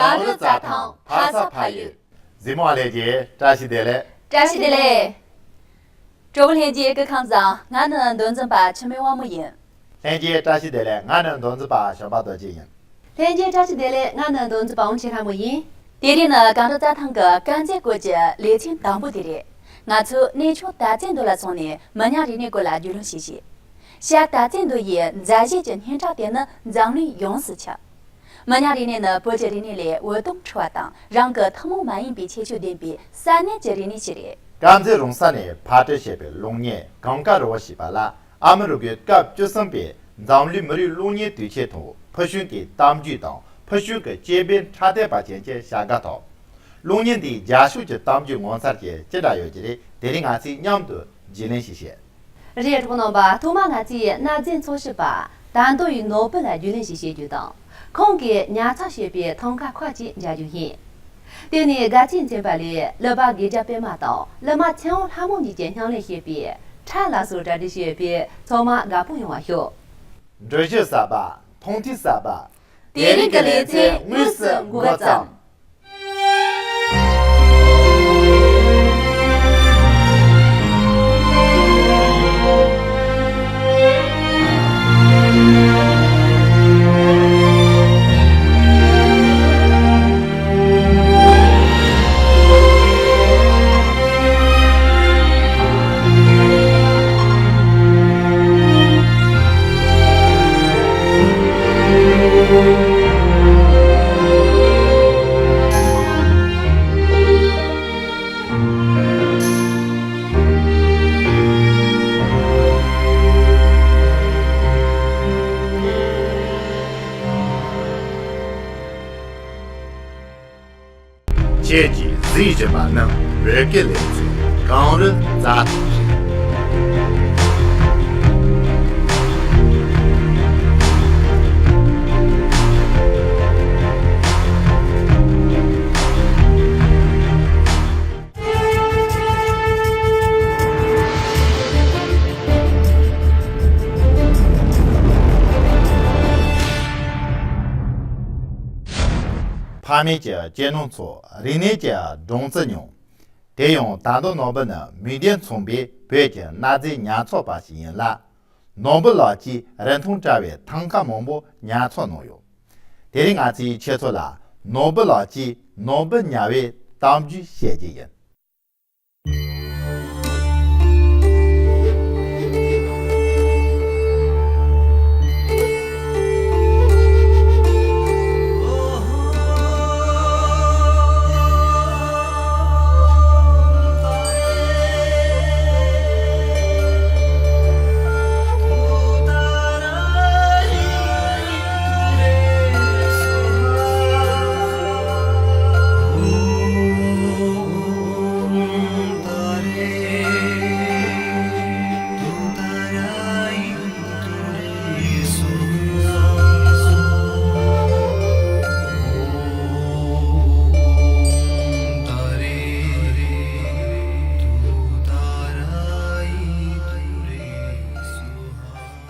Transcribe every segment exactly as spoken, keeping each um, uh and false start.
གངས་རི་རྩྭ་ཐང་ཕ་ས་ཕ་ཡུལ། གཟིགས་མོ་བ་ལྷན་རྒྱས་བཀྲ་ཤིས་བདེ་ལེགས། བཀྲ་ཤིས་བདེ་ལེགས། གྲོགས་པོ་ལྷན་རྒྱས་སྐུ་ཁམས་བཟང་། ང་ནི་མདོ་འཛིན་པ་འཆི་མེད་དབང་མོ་ཡིན། ལྷན་རྒྱས་བཀྲ་ཤིས་བདེ་ལེགས། ང་ནི་མདོ་འཛིན་པ་བྱམས་པ་རྡོ་རྗེ་ཡིན། ལྷན་རྒྱས་བཀྲ་ཤིས་བདེ་ལེགས། ང་ནི་མདོ་འཛིན་པ་དབང་ཆེན་ལྷ་མོ་ཡིན། དེ་རིང་ནི་གངས་རི་རྩྭ་ཐང་གི་དཀར་མཛེས་སྐོར་གྱི་ལེ་ཚན་དང་པོ་དེ་རེད། ང་ཚོས་གནས་ཆུང་དར་རྩེ་མདོ་ལ་སོང་ནས་མི་ཉག་རིག་གནས་སྐོར་ལ་རྒྱུས་ལོན་ཞིག་བྱེད། ཤར་དར་རྩེ་མདོ་ཡི་མཛའ་བཤེས་ཀྱི་སྙན་གྲགས་དེ་ནི་འཛམ་གླིང་ཡོངས་སུ་ཁྱབ། མི་ཉག་རིག་གནས་ནི་བོད་ཀྱི་རིག་གནས་ལས་འོད་སྟོང་འཕྲོ་བ་དང་། རང་གི་ཐུན་མོང་མ་ཡིན་པའི་ཁྱད་ཆོས་ལྡན་པའི་ས་གནས་ཀྱི་རིག་གནས་ཤིག་རེད། དཀར་མཛེས་རོང་ས་ནས་ཕར་སྤྲོད་བྱས་པའི་གློག་བརྙན་གངས་དཀར་རི་བོ་ཞེས་པ་ལ། ཨ་མི་རི་ཀའི་སྐབས་བཅུ་གསུམ་པའི་འཛམ་གླིང་མི་རིགས་གློག་བརྙན་དུས་ཆེན་ཐོག་ཕུལ་བྱུང་གི་གཏམ་རྒྱུད་དང་ཕུལ་བྱུང་གི་སྐྱེས་ཕན་འཁྲབ་སྟོན་པ་ཅན་གྱི་བྱ་དགའ་ཐོབ། གློག་བརྙན་འདིའི་རྒྱབ་ཕྱོགས་ཀྱི་གཏམ་རྒྱུད་ངོ་མཚར་ཅན་ཅི་འདྲ་ཡོད་ཀྱི་རེད། དེ་རིང་ང་ཚོས་མཉམ་དུ་རྒྱུས་ལོན་ཞིག་བྱེད། རེད། གྲོགས་རྣམ་པ། ཐོག་མར་ང་ཚོས་གནའ་རྫས་འཚོལ་ཞིབ་པ་དར་མདོ་ཡི་ནོར་བུ་ལ་རྒྱུས་ལོན་ཞིག་བྱེད་རྒྱུ་དང་། ཁོང་གིས་ཉར་ཚགས་བྱས་པའི་ཐང་ག་ཁག་ཅིག་མཇལ་རྒྱུ་ཡིན། དེ་ནས་དགའ་སྐྱིད་མཚན་པ་ལས་གླུ་པ་དགེ་སྒྲ་པད་མ་དང་གླུ་མ་ཚེ་དབང་ལྷ་མོ་གཉིས་ཀྱིས་མཉམ་ལས་བྱས་པའི་ཁྲ་ལ་སོགས་གྲ་སྒྲིག་བྱས་པས་ཚང་མ་དགའ་པོ་ཡོང་བ་ཤོག། འགྲུལ་བཞུད་གསར་པ། མཐོང་ཐོས་གསར་པ། དེ་རིང་གི་ལེ་ཚན་དངོས་སུ་འགོ་བརྩམས། ཁྱེད་ཀྱིས་གཟིགས་བཞིན་པ་ནི་བོད་སྐད་ལེ་ཚན་གངས་རི་རྩྭ་ཐང་རེད། ཕ་མེས་ཀྱི་གཅེས་ནོར་འཚོལ། རིག་གནས་ཀྱི་སྦྲང་རྩི་མྱོང་། དེ་ཡང་དར་མདོ་ནོར་བུ་ནི་མིང་དོན་མཚུངས་པའི་བོད་ཀྱི་གནའ་རྫས་ཉར་ཚགས་པ་ཞིག་ཡིན་ལ། ནོར་བུ་ལགས་ཀྱིས་རིན་ཐང་བཀྲ་བའི་ཐང་ག་མང་པོ་ཉར་ཚགས་གནང་ཡོད། དེ་རིང་ང་ཚོས་ཁྱེད་ཚོ་ལ་ནོར་བུ་ལགས་ཀྱིས་ནོར་བུ་ཉར་བའི་གཏམ་རྒྱུད་བཤད་ཀྱི་ཡིན།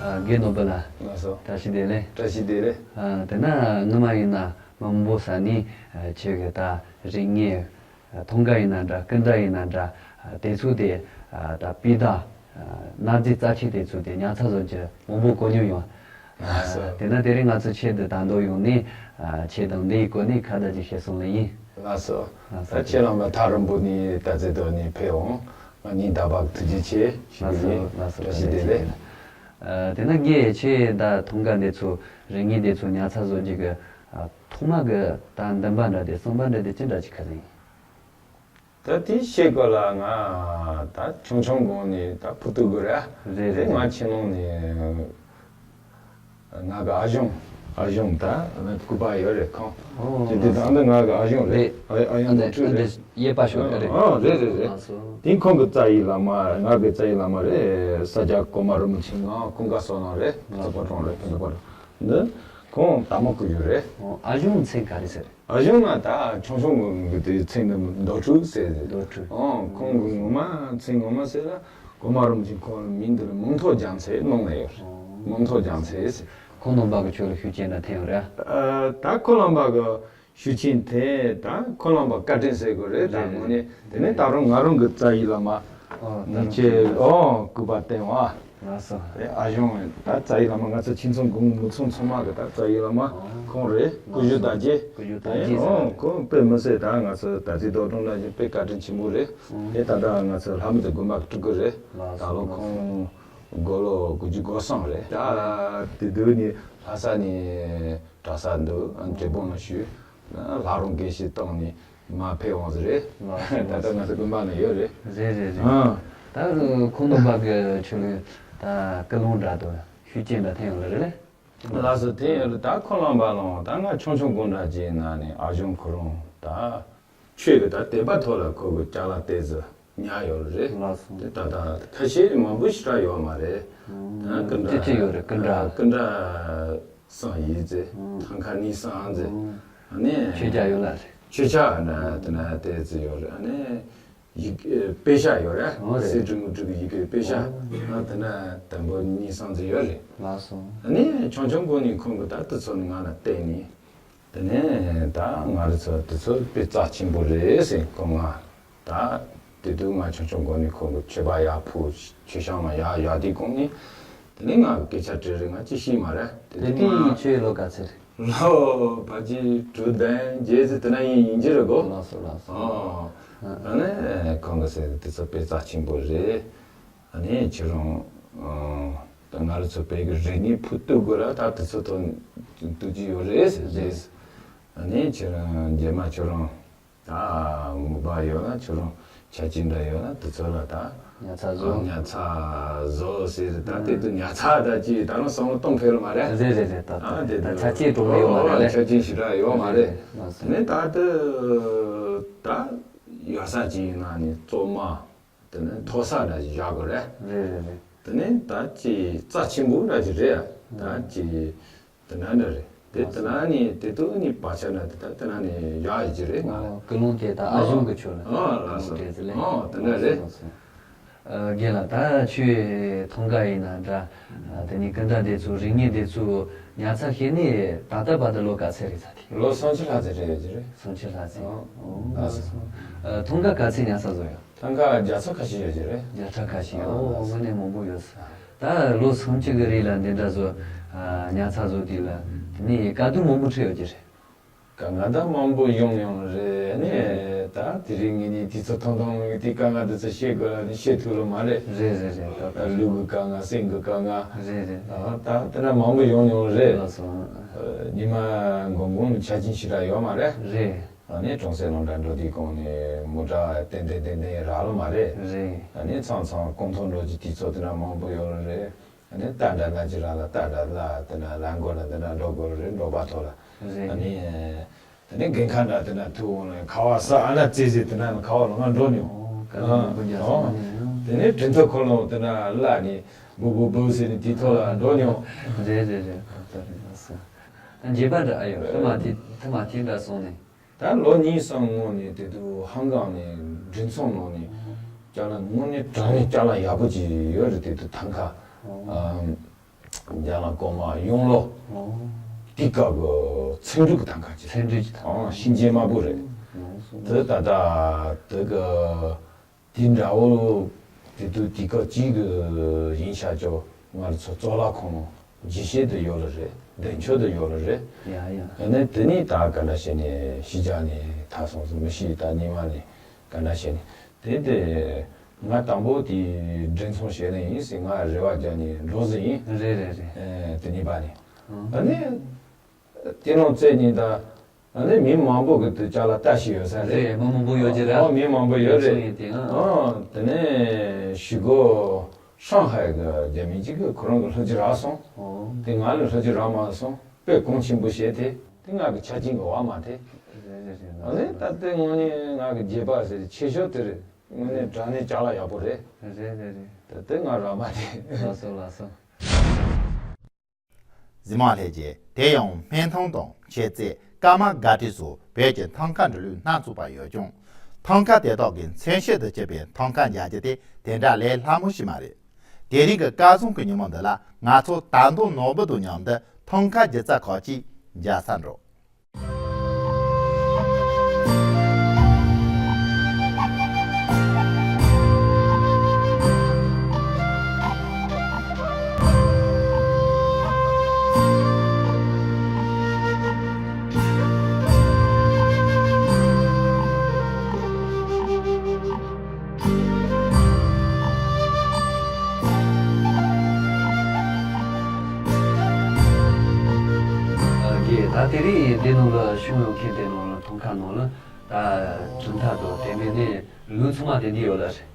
ཨ། རྒན་ནོར་བུ་ལགས། ལགས་སོ། བཀྲ་ཤིས་བདེ་ལེགས། བཀྲ་ཤིས་བདེ་ལེགས། ཨ། དེ་ན་སྔོན་མ་ཡིན་ན་མི་མང་པོ་ས་ནས་ཁྱེད་ཀྱི་ད་རིག་གནས། ཐང་ག་ཡིན་ན་འདྲ། སྐུ་འདྲ་ཡིན་ན་འདྲ། དེ་ཚོ་དེ་ད་སྤུས་དག་གནའ་རྫས་རྩ་ཆེ་དེ་ཚོ་དེ་ཉར་ཚགས་བཟོ་རྒྱུ་མང་པོ་གོ་མྱོང་ཡོད། ལགས་སོ། དེ་ན་དེ་རིང་ང་ཚོ་ཁྱེད་འདི་དར་མདོ་ཡོང་ནས་ཁྱེད་དང་འདི་ཡི་སྐོར་ནས་ཁ་བརྡ་ཅིག་བྱེད་གསུང་ལེ་ཡིན། ལགས་སོ། ལགས་སོ། ད་ཁྱེད་རང་ལ་ཐག་རིང་པོ་ནས་ད་ཚེ་དོ་ནས་ཕེབས་འོང་། ང་གཉིས་ད་བག་ཐུགས་རྗེ་ཆེ་ཞུ་གི་ཡིན། ལགས་སོ། ལགས་སོ། བཀྲ་ཤིས་བདེ་ལེགས། ཨ། དེ་ན་རྒན་ཁྱེད་ད་ཐང་ག་འདི་ཚོ་རིག་གནས་འདི་ཚོ་ཉར་ཚགས་བཟོ་རྒྱུ་གི་ཨ། ཐོག་མ་གི་ད་འདུན་པ་འདྲ་དེ་བསམ་པ་འདྲ་དེ་ཅི་འདྲ་ཅིག་ག་རེ་ཡིན། ད་དེའི་ཤེས་སྐོར་ལ་ང་ད་ཆུང་ཆུང་སྒང་ནས་ད་ཕུ་ཏུ་གུ་ར་རེད། རེད། དེ་ང་ཆེ་ནང་ནས་ང་གི་ཨ་ཞང་། ཨ་ཞང་ད་སྐུ་པར་ཡོད་རེད་ཁོང་། ཨོ། དེ་དེ་ད་ནི་ང་གི་ཨ་ཞང་རེད། རེད། ཨ། ཨ་ཞང་ཨ་འདི་ནོར་ཨ་འདི་འདི་གཡས་པ་ཤོག་རེད། ཨ། རེད་རེད་རེད། ལགས་སོ། དེ་ཁོང་གི་རྩ་བའི་བླ་མ། ང་གི་རྩ་བའི་བླ་མ་རེད། ས་སྐྱ་གོང་མ་རིན་པོ་ཆེ་ང་ཀུན་དགའ་བསོད་ནམས་རེད། ལགས་སོ། བཙུན་པ་གྲོང་རེད། བཙུན་པ་གྲོང་འདི་ཁོང་དར་མོ་སྐུ་ཡོད་རེད། ཨོ། ཨ་ཞང་མཚན་ག་རེ་ཟེར། ཨ་ཞང་ང་ད་ཆུང་ཆུང་གི་དེ་མཚན་ནི་རྡོ་ཕྲུག་ཟེར། རྡོ་ཕྲུག་ཨོ། ཁོང་གི་ངོ་མ་མཚན་ངོ་མ་ཟེར་ལ་གོང་མ་རིན་པོ་ཆེ་ཁོང་མིང་འདིར་མང་ཐོག་རྒྱལ་མཚན་གནང་ནས་ཡོད་རེད། ཨོ། མང་ཐོག་རྒྱལ་མཚན་ཟེར། ཁོང་རྣམ་པ་གི་ཆོས་ལ་ཤུགས་རྐྱེན་འདྲ་ཐེབས་ཡོད་རེད། ཨ། ད་ཁོ་རྣམ་པ་གི་ ཞུ་ཆེན་དེ་ད་ཁོ་རང་པ་བཀའ་དྲིན་ཟེར་དགོས་རེད། ད་དངོས་གནས་དེ་ནས་ད་རུང་ང་རང་གི་རྩ་བའི་བླ་མ་ཨོ་ད་ནི་རུང་ཆེ་ཨོ་སྐུ་པར་བསྟན་བ། ལགས་སོ། དེ་ཨ་གཞུང་ད་རྩ་བའི་བླ་མ་ང་ཚོ་ཁྱིམ་ཚང་དགོན་མོ་ཚང་ཚང་མ་གི་ད་རྩ་བའི་བླ་མ་ཨོ་ཁོང་རེད། སྐུ་བཞུགས་དར་རྒྱས། སྐུ་བཞུགས་དར་རྒྱས་ཟེར་ཨོ་ཁོང་དཔེ་མི་སྲིད་ད་ང་ཚོ་ད་ཚིག་རྡོ་གྲོང་ལ་བཞིན་དཔེ་བཀའ་དྲིན་ཆེན་པོ་རེད། ཨོ་དེ་ད་ལྟ་ང་ཚོ་ལྷ་མོ་དང་དགོན་པ་སྤྲུལ་སྐུ་རེད། ལགས་ད་ལོ་སོ། ཁོང་དགུང་ལོ་དགུ་བཅུ་གོ་གསུམ་རེད། ད་དེ་དུས་ནི་ལྷ་ས་ནས་གྲྭ་ས་འདུག་ཨ་ནི་བགྲེས་པོ་ནང་ཞུས། ལྷ་རམས་དགེ་བཤེས་བཏང་ནས་མར་ཕེབས་འོང་ཟེར་རེད། ལགས་སོ། ད་ལྟ་ང་ཚོ་དགོན་པ་ན་ཡོད་རེད། རེད་རེད་རེད། ཨ་ད་ཁོང་རྣམ་པ་གི་ཆོས་ལུགས་ད་ཀུན་སློང་འདྲ་དོ་ཤུགས་རྐྱེན་འདྲ་ཐེབས་ཡོང་ལ་རེད་ལེ། ལགས་སོ། དེ་ཡོད་རེད། ད་ཁོ་རང་པ་ལོང་ད་ང་ཆུང་ཆུང་དགོང་དག་ཅིག་ནང་ནས་ཨ་གཞུང་ཁོ་རང་ད་ཆོས་ཀྱི་ད་དད་པ་ཐོག་ལ་ཁོ་གི་ཅ་ལག་དེ་ཚོ་ཉར་ཡོད་རེད། ལགས་སོ། དེ་ད་ད་ཁ་ཤས་མང་པོ་ཞེ་དྲག་ཡོད་མ་རེད། ད་ཀུན་ཅི་ཅི་ཡོད་རེད། ཀུན་དགའ། ཀུན་དགའ་སངས་ཡིན་ཚེ། ཐང་ཁ་ནི་སངས་ཚེ། ཨ་ནི་ཆོས་རྒྱལ་ཡོད་ལ་རེད། ཆོས་ཆ་ན་དེ་ན་དེ་ཚོ་ཡོད་རེད། ཨ་ནི་ཡི་གེ་དཔེ་ཤག་ཡོད་རེད། ཨོ་རེད། སེ་འབྲུ་དངོས་གྲུབ་ཀྱི་ཡི་གེ་དཔེ་ཤག་ཨོ། ཨ་དེ་ན་དང་པོ་གཉིས་སངས་ཚེ་ཡོད་རེད། ལགས་སོ། ཨ་ནི་ཆུང་ཆུང་གོང་ནས་ཁོང་གི་ད་དེ་ཚོ་ནི་ང་ལ་བསྟན་ནས། དེ་ནས་ད་ང་རང་ཚོ་དེ་ཚོ་དཔེ་རྩ་ཆེན་པོ་རེད་ཟེར་ཁོང་ང་། ད་དེ་དུས་ང་ཆུང་ཆུང་གོང་ནས་ཁོང་གི་མཆོད་པ་ཡར་ཕུལ། མཆོད་བཤམས་ལ་ཡར་ཡར་དེ་གོང་ནས། དེ་ནས་ང་སྐད་ཆ་དྲིས་རེད། ང་ཅི་ཤེས་མ་རེད། དེ་དེ་དུས་དུས་ང་ཁྱོད་ལོ་ག་ཚོད་རེད། ལོ་ཕལ་ཆེར་དྲུག་བདུན་བརྒྱད་ཙམ་དེ་ན་ཡིན་ཡིན་གྱི་རེད་གོ། ལགས་སོ་ལགས་སོ། ཨོ། ཨ་ནི་ཁོང་གི་ཟེར་དེ་ཚོ་དཔེ་རྩ་ཆེན་པོ་རེད། ཨ་ནི་ཁྱེད་རང་ཨ་ད་ང་རང་ཚོ་བོད་ཀྱི་རིག་གནས་ཕུད་གཏུག་དགོས་ར་ད་དེ་ཚོ་ཐོན་གཏུག་གི་ཡོད་རེད་ཟེར་རེད། ཨ་ནི་ཁྱེད་རང་རྗེས་མ་ཁྱེད་རང་ད་མོས་པ་ཡོད་ན་ཁྱེད་རང་ཆ་རྐྱེན་འདྲ་ཡོད་ན་དེ་ཚོ་ལ་ད་ཉར་ཚགས་བཟོ། ཨ་ཉར་ཚགས་བཟོ་ཟེར་ད་དེ་དུས་ཉར་ཚགས་ད་ཅི་ད་རང་བསམ་བློ་གཏོང་ཕོད་ལ་མ་རེད། རེད་རེད་རེད། ད་ཨ་དེ་ད་དུས་ཆ་རྐྱེན་གྲོང་མི་ཡོད་མ་རེད་ལེ། ཆ་རྐྱེན་ཞེ་དྲག་ཡོད་མ་རེད། རེད་རེད། ལགས་སོ། དེ་ནས་ད་དུ་ད་ཡོད་ས་ཅིག་ཡིན་ན་ནི་བཙོ་མ། དེ་ནས་མཐོ་ས་འདྲ་ཞིག་བཞག་དགོས་རེད། རེད་རེད་རེད། དེ་ནས་ད་ཅི་རྩ་ཆེན་པོ་འདྲ་ཞིག་རེད། ད་ཅི་དེ་འདྲ་འདྲ་རེད། དེ་དེ་ན་ནི་དེ་དུ་ནི་བག་ཆགས་ན་དེ་ད་དེ་ན་ནི་བཞག་ཡོད་ཀྱི་རེད་ང་ལ། ཨོ་ཀུན་སློང་དེ་ད་ཨ་གཞུང་གི་ཆོས་ལ་ཨོ་ལགས་སོ། ཀུན་སློང་དེ་ཟེར་ལེ། ཨོ་དེ་འདྲ་རེད། ལགས་སོ། ཨ་རྒན་ལགས་ད་ཁྱོད་ཐང་ག་ཡིན་ན་འདྲ། ཨ་དེ་ནི་ཀུན་དགའ་དེ་ཚོ་རིག་གནས་དེ་ཚོ་ཉར་ཚགས་བྱས་ནས་ད་ལྟ་བར་དུ་ལོ་ག་ཚོད་རེད་ཚར་དེ། ལོ་སུམ་ཅུ་ལྷག་ཙམ་རེད་ཡོད་ཀྱི་རེད། སུམ་ཅུ་ལྷག་ཙམ། ཨོ་ཨོ་ལགས་སོ། ཨ་ཐང་ག་ག་ཚོད་ཉར་ཚགས་བཟོ་ཡོད། ཐང་ག་བརྒྱ་ཚོ་ཁ་ཤས་ཡོད་ཀྱི་རེད། བརྒྱ་ཕྲག་ཁ་ཤས། ཨོ་ཨོ་ལགས་སོ། དངོས་གནས་མང་པོ་ཡོད་ས། ད་ལོ་སུམ་ཅུ་གི་རིང་ལ་འདི་འདྲ་བཟོ་ཨ་ཉར་ཚགས་བཟོ་དུས་ལ་དེ་ནི་དཀའ་སྡུག་མང་པོ་འཕྲད་ཡོད་ཀྱི་རེད། དཀའ་ངལ་ད་མང་པོ་ཡོང་ཡོང་རེད། ཨ་ནི་ད་དེ་རིང་ངེད་གཉིས་དུས་ཚོད་ཐུང་ཐུང་གི་དེ་དཀའ་ངལ་དེ་ཚོ་བཤད་དགོས་ལ་ནི་བཤད་ཐུབ་ལ་མ་རེད། རེད་རེད་རེད། ད་ད་ལུས་ཀྱི་དཀའ་ངལ་སེམས་ཀྱི་དཀའ་ངལ། རེད་རེད། ཨ་ད་དེ་འདྲ་མང་པོ་ཡོང་ཡོང་རེད། ལགས་སོ། ཨ་ཉི་མ་འགོང་འགོང་ཆ་རྐྱེན་ཞེ་དྲག་ཡོད་མ་རེད། རེད། ཨ་ནི་གྲོང་གསེབ་ནང་འདྲ་འགྲོ་དུས་གོང་ནས་མོ་ཊ་ཏན་ཏན་ཏན་ཏན་རག་ལ་མ་རེད། རེད། ཨ་ནི་མཚམས་མཚམས་རྐང་ཐང་འགྲོ་རྒྱུ་དུས་ཚོད་དེ་འདྲ་མང་པོ་ཡོད་རེད། ཨ་ནི་རྟ་འདྲ་ན་ཅི་རག་ལ་རྟ་འདྲ་ལ་དེ་འདྲ་ལམ་མགོ་ལ་དེ་འདྲ་འགྲོ་དགོས་རེད། འབྲོག་པ་ཐོག་ལ། རེད། ཨ་ནི་དེ་ནས་འགན་ཁག་འདྲ་དེ་འདྲ་ཐུག་འོང་ལ་ཁ་བ་ས་ཨ་ན་རྩེ་ཟེར་དེ་འདྲ་ཁ་བ་ལ་ང་འགྲོ་མྱོང་། ཨོ་དཀའ་ལས་མང་པོ་རྒྱག་སོང་ཨ་ནི། དེ་ནས་གྲི་མཐུ་འཁོར་ལོ་དེ་འདྲ་བརླག་ནས་སྦུ་སྦུ་སྦུ་ཟེར་ནས་དེའི་ཐོག་ལ་འགྲོ་མྱོང་། རེད་རེད་རེད། ད་ལྟ་རེད་ལགས་སོ། ཨ་འགྱེད་པ་འདྲ་ཨ་ཡོད་ཐུ་མ་དེ་ཐུ་མ་དེ་འདྲ་སོང་ནས། ད་ལོ་གཉིས་གསུམ་སྔོན་ནས་དེ་དུས་ཧང་ཀང་ནས་མགྲིན་ཚང་ནང་ནས་ཅ་ལག་དངོས་གནས་དྲང་གནས་ཅ་ལག་ཡག་པོ་ཅིག་ཡོད་རེད། དེ་དུས་ཐང་ཀ་ཨ་རྒྱ་ལ་གོང་མ་ཡོང་ལོ་དེ་སྐབས་ཀྱི་ཚན་རིག་གི་ཐང་ཀ་ཅིག་ཚན་རིག་གི་ཐང་ཀ་ཨ་གཤིན་རྗེ་དམར་པོ་རེད། དེ་ད་ལྟ་དེ་གི་དེ་འདྲ་བོ་དེ་དུས་དེ་སྐབས་གཅིག་གི་ཡིན་ཤག་ཅོ་ང་རང་ཚོ་གཙུག་ལག་ཁང་ནང་རྗེས་ཤུལ་དུ་ཡོད་ལ་རེད། འདས་མཆོད་དུ་ཡོད་ལ་རེད། ཡ་ཡ། ཨ་ནི་དེ་ནས་ད་ག་འདྲ་བྱས་ནས་གཞིས་ཆགས་ནས་ཐར་སོང་ཟིག་མི་ཤེས། ད་རྙིང་མ་ནས་ག་འདྲ་བྱས་ནས་དེ་དེ་ང་དང་པོ་དེ་མགྲིན་ཚང་བྱས་ནས་ཡིན་ཟེར་ང་རེ་བ་རྒྱག་ནས་འགྲོ་ཟིག་ཡིན། རེད་རེད་རེད། ཨེ་དེ་གཉིས་པ་ནས་ཨ་ནི། དེ་རིང་བཙས་ཉིན་ད། ཨ་ནི་མི་མང་པོ་གི་དུ་ཅ་ལག་ལྟ་ཞིག་ཡོད་ས་རེད། རེད་མི་མང་པོ་ཡོད་ཀྱི་རེད། ཨོ་མི་མང་པོ་ཡོད་རེད། སོང་ཡིན་དེ་ཨང་། ཨོ་དེ་ནས་ཞི་གོ་ཧྲང་ཧའེ་གི་རྒྱ་མི་གཅིག་གི་ཁོ་རང་གི་སློབ་ཕྲུག་རག་སོང་། ཨོ། དེ་ང་ལ་སློབ་ཕྲུག་རག་མ་སོང་། དཔེ་གོང་ཆེན་པོ་བྱས་ཏེ་དེ་ང་གི་ཆ་རྐྱེན་གི་བ་མ་དེ། རེད་རེད་རེད། ཨ་ནི་ད་ལྟའི་དངོས་གནས་ང་གི་རྗེས་པ་ཟེར་ཆེ་ཤོས་དེ་རེད། དངོས་གནས་དྲང་གནས་ཅ་ལག་ཡག་པོ་རེད། རེད་རེད་རེད། ད་ལྟའི་ང་རག་མ་དེ། ལགས་སོ་ལགས་སོ། གཟིགས་མོ་བ་ལྷན་རྒྱས། དེ་ཡང་སྨན་ཐང་དང་མཆེད་རྩེ། ཀརྨ་སྒ་སྤྲེལ་སོགས་བོད་ཀྱི་ཐང་ཀ་འབྲི་ལུགས་སྣ་ཚོགས་པ་ཡོད་ཀྱང་། ཐང་ཀ་དེ་དག་གི་མཚོན་བྱེད་དུ་སྤྱད་པའི་ཐང་ཀ་མཇལ་རྒྱུ་དེ་དེ་འདྲ་ལས་སླ་མོ་ཞིག་མ་རེད། དེ་རིང་གི་སྐལ་བཟང་གི་ཉིན་མོ་འདི་ལ་ང་ཚོ་དར་མདོ་ནོར་བུ་དང་མཉམ་དུ་ཐང་ཀ་སྒྱུ་རྩལ་ཁག་ཅིག་མཇལ་སར་འགྲོ། ད་དེ་རིང་འདི་ནང་ལ་བྱུང་ཡོད་མཁན་དེ་ནང་ལ་ཐང་ཀ་ནང་ལ་ད་གྲུབ་མཐའ་དང་དེ་མིན་ནས་ལུང་ཚང་མ་དེ་འདི་ཡོད་ལ་རེད།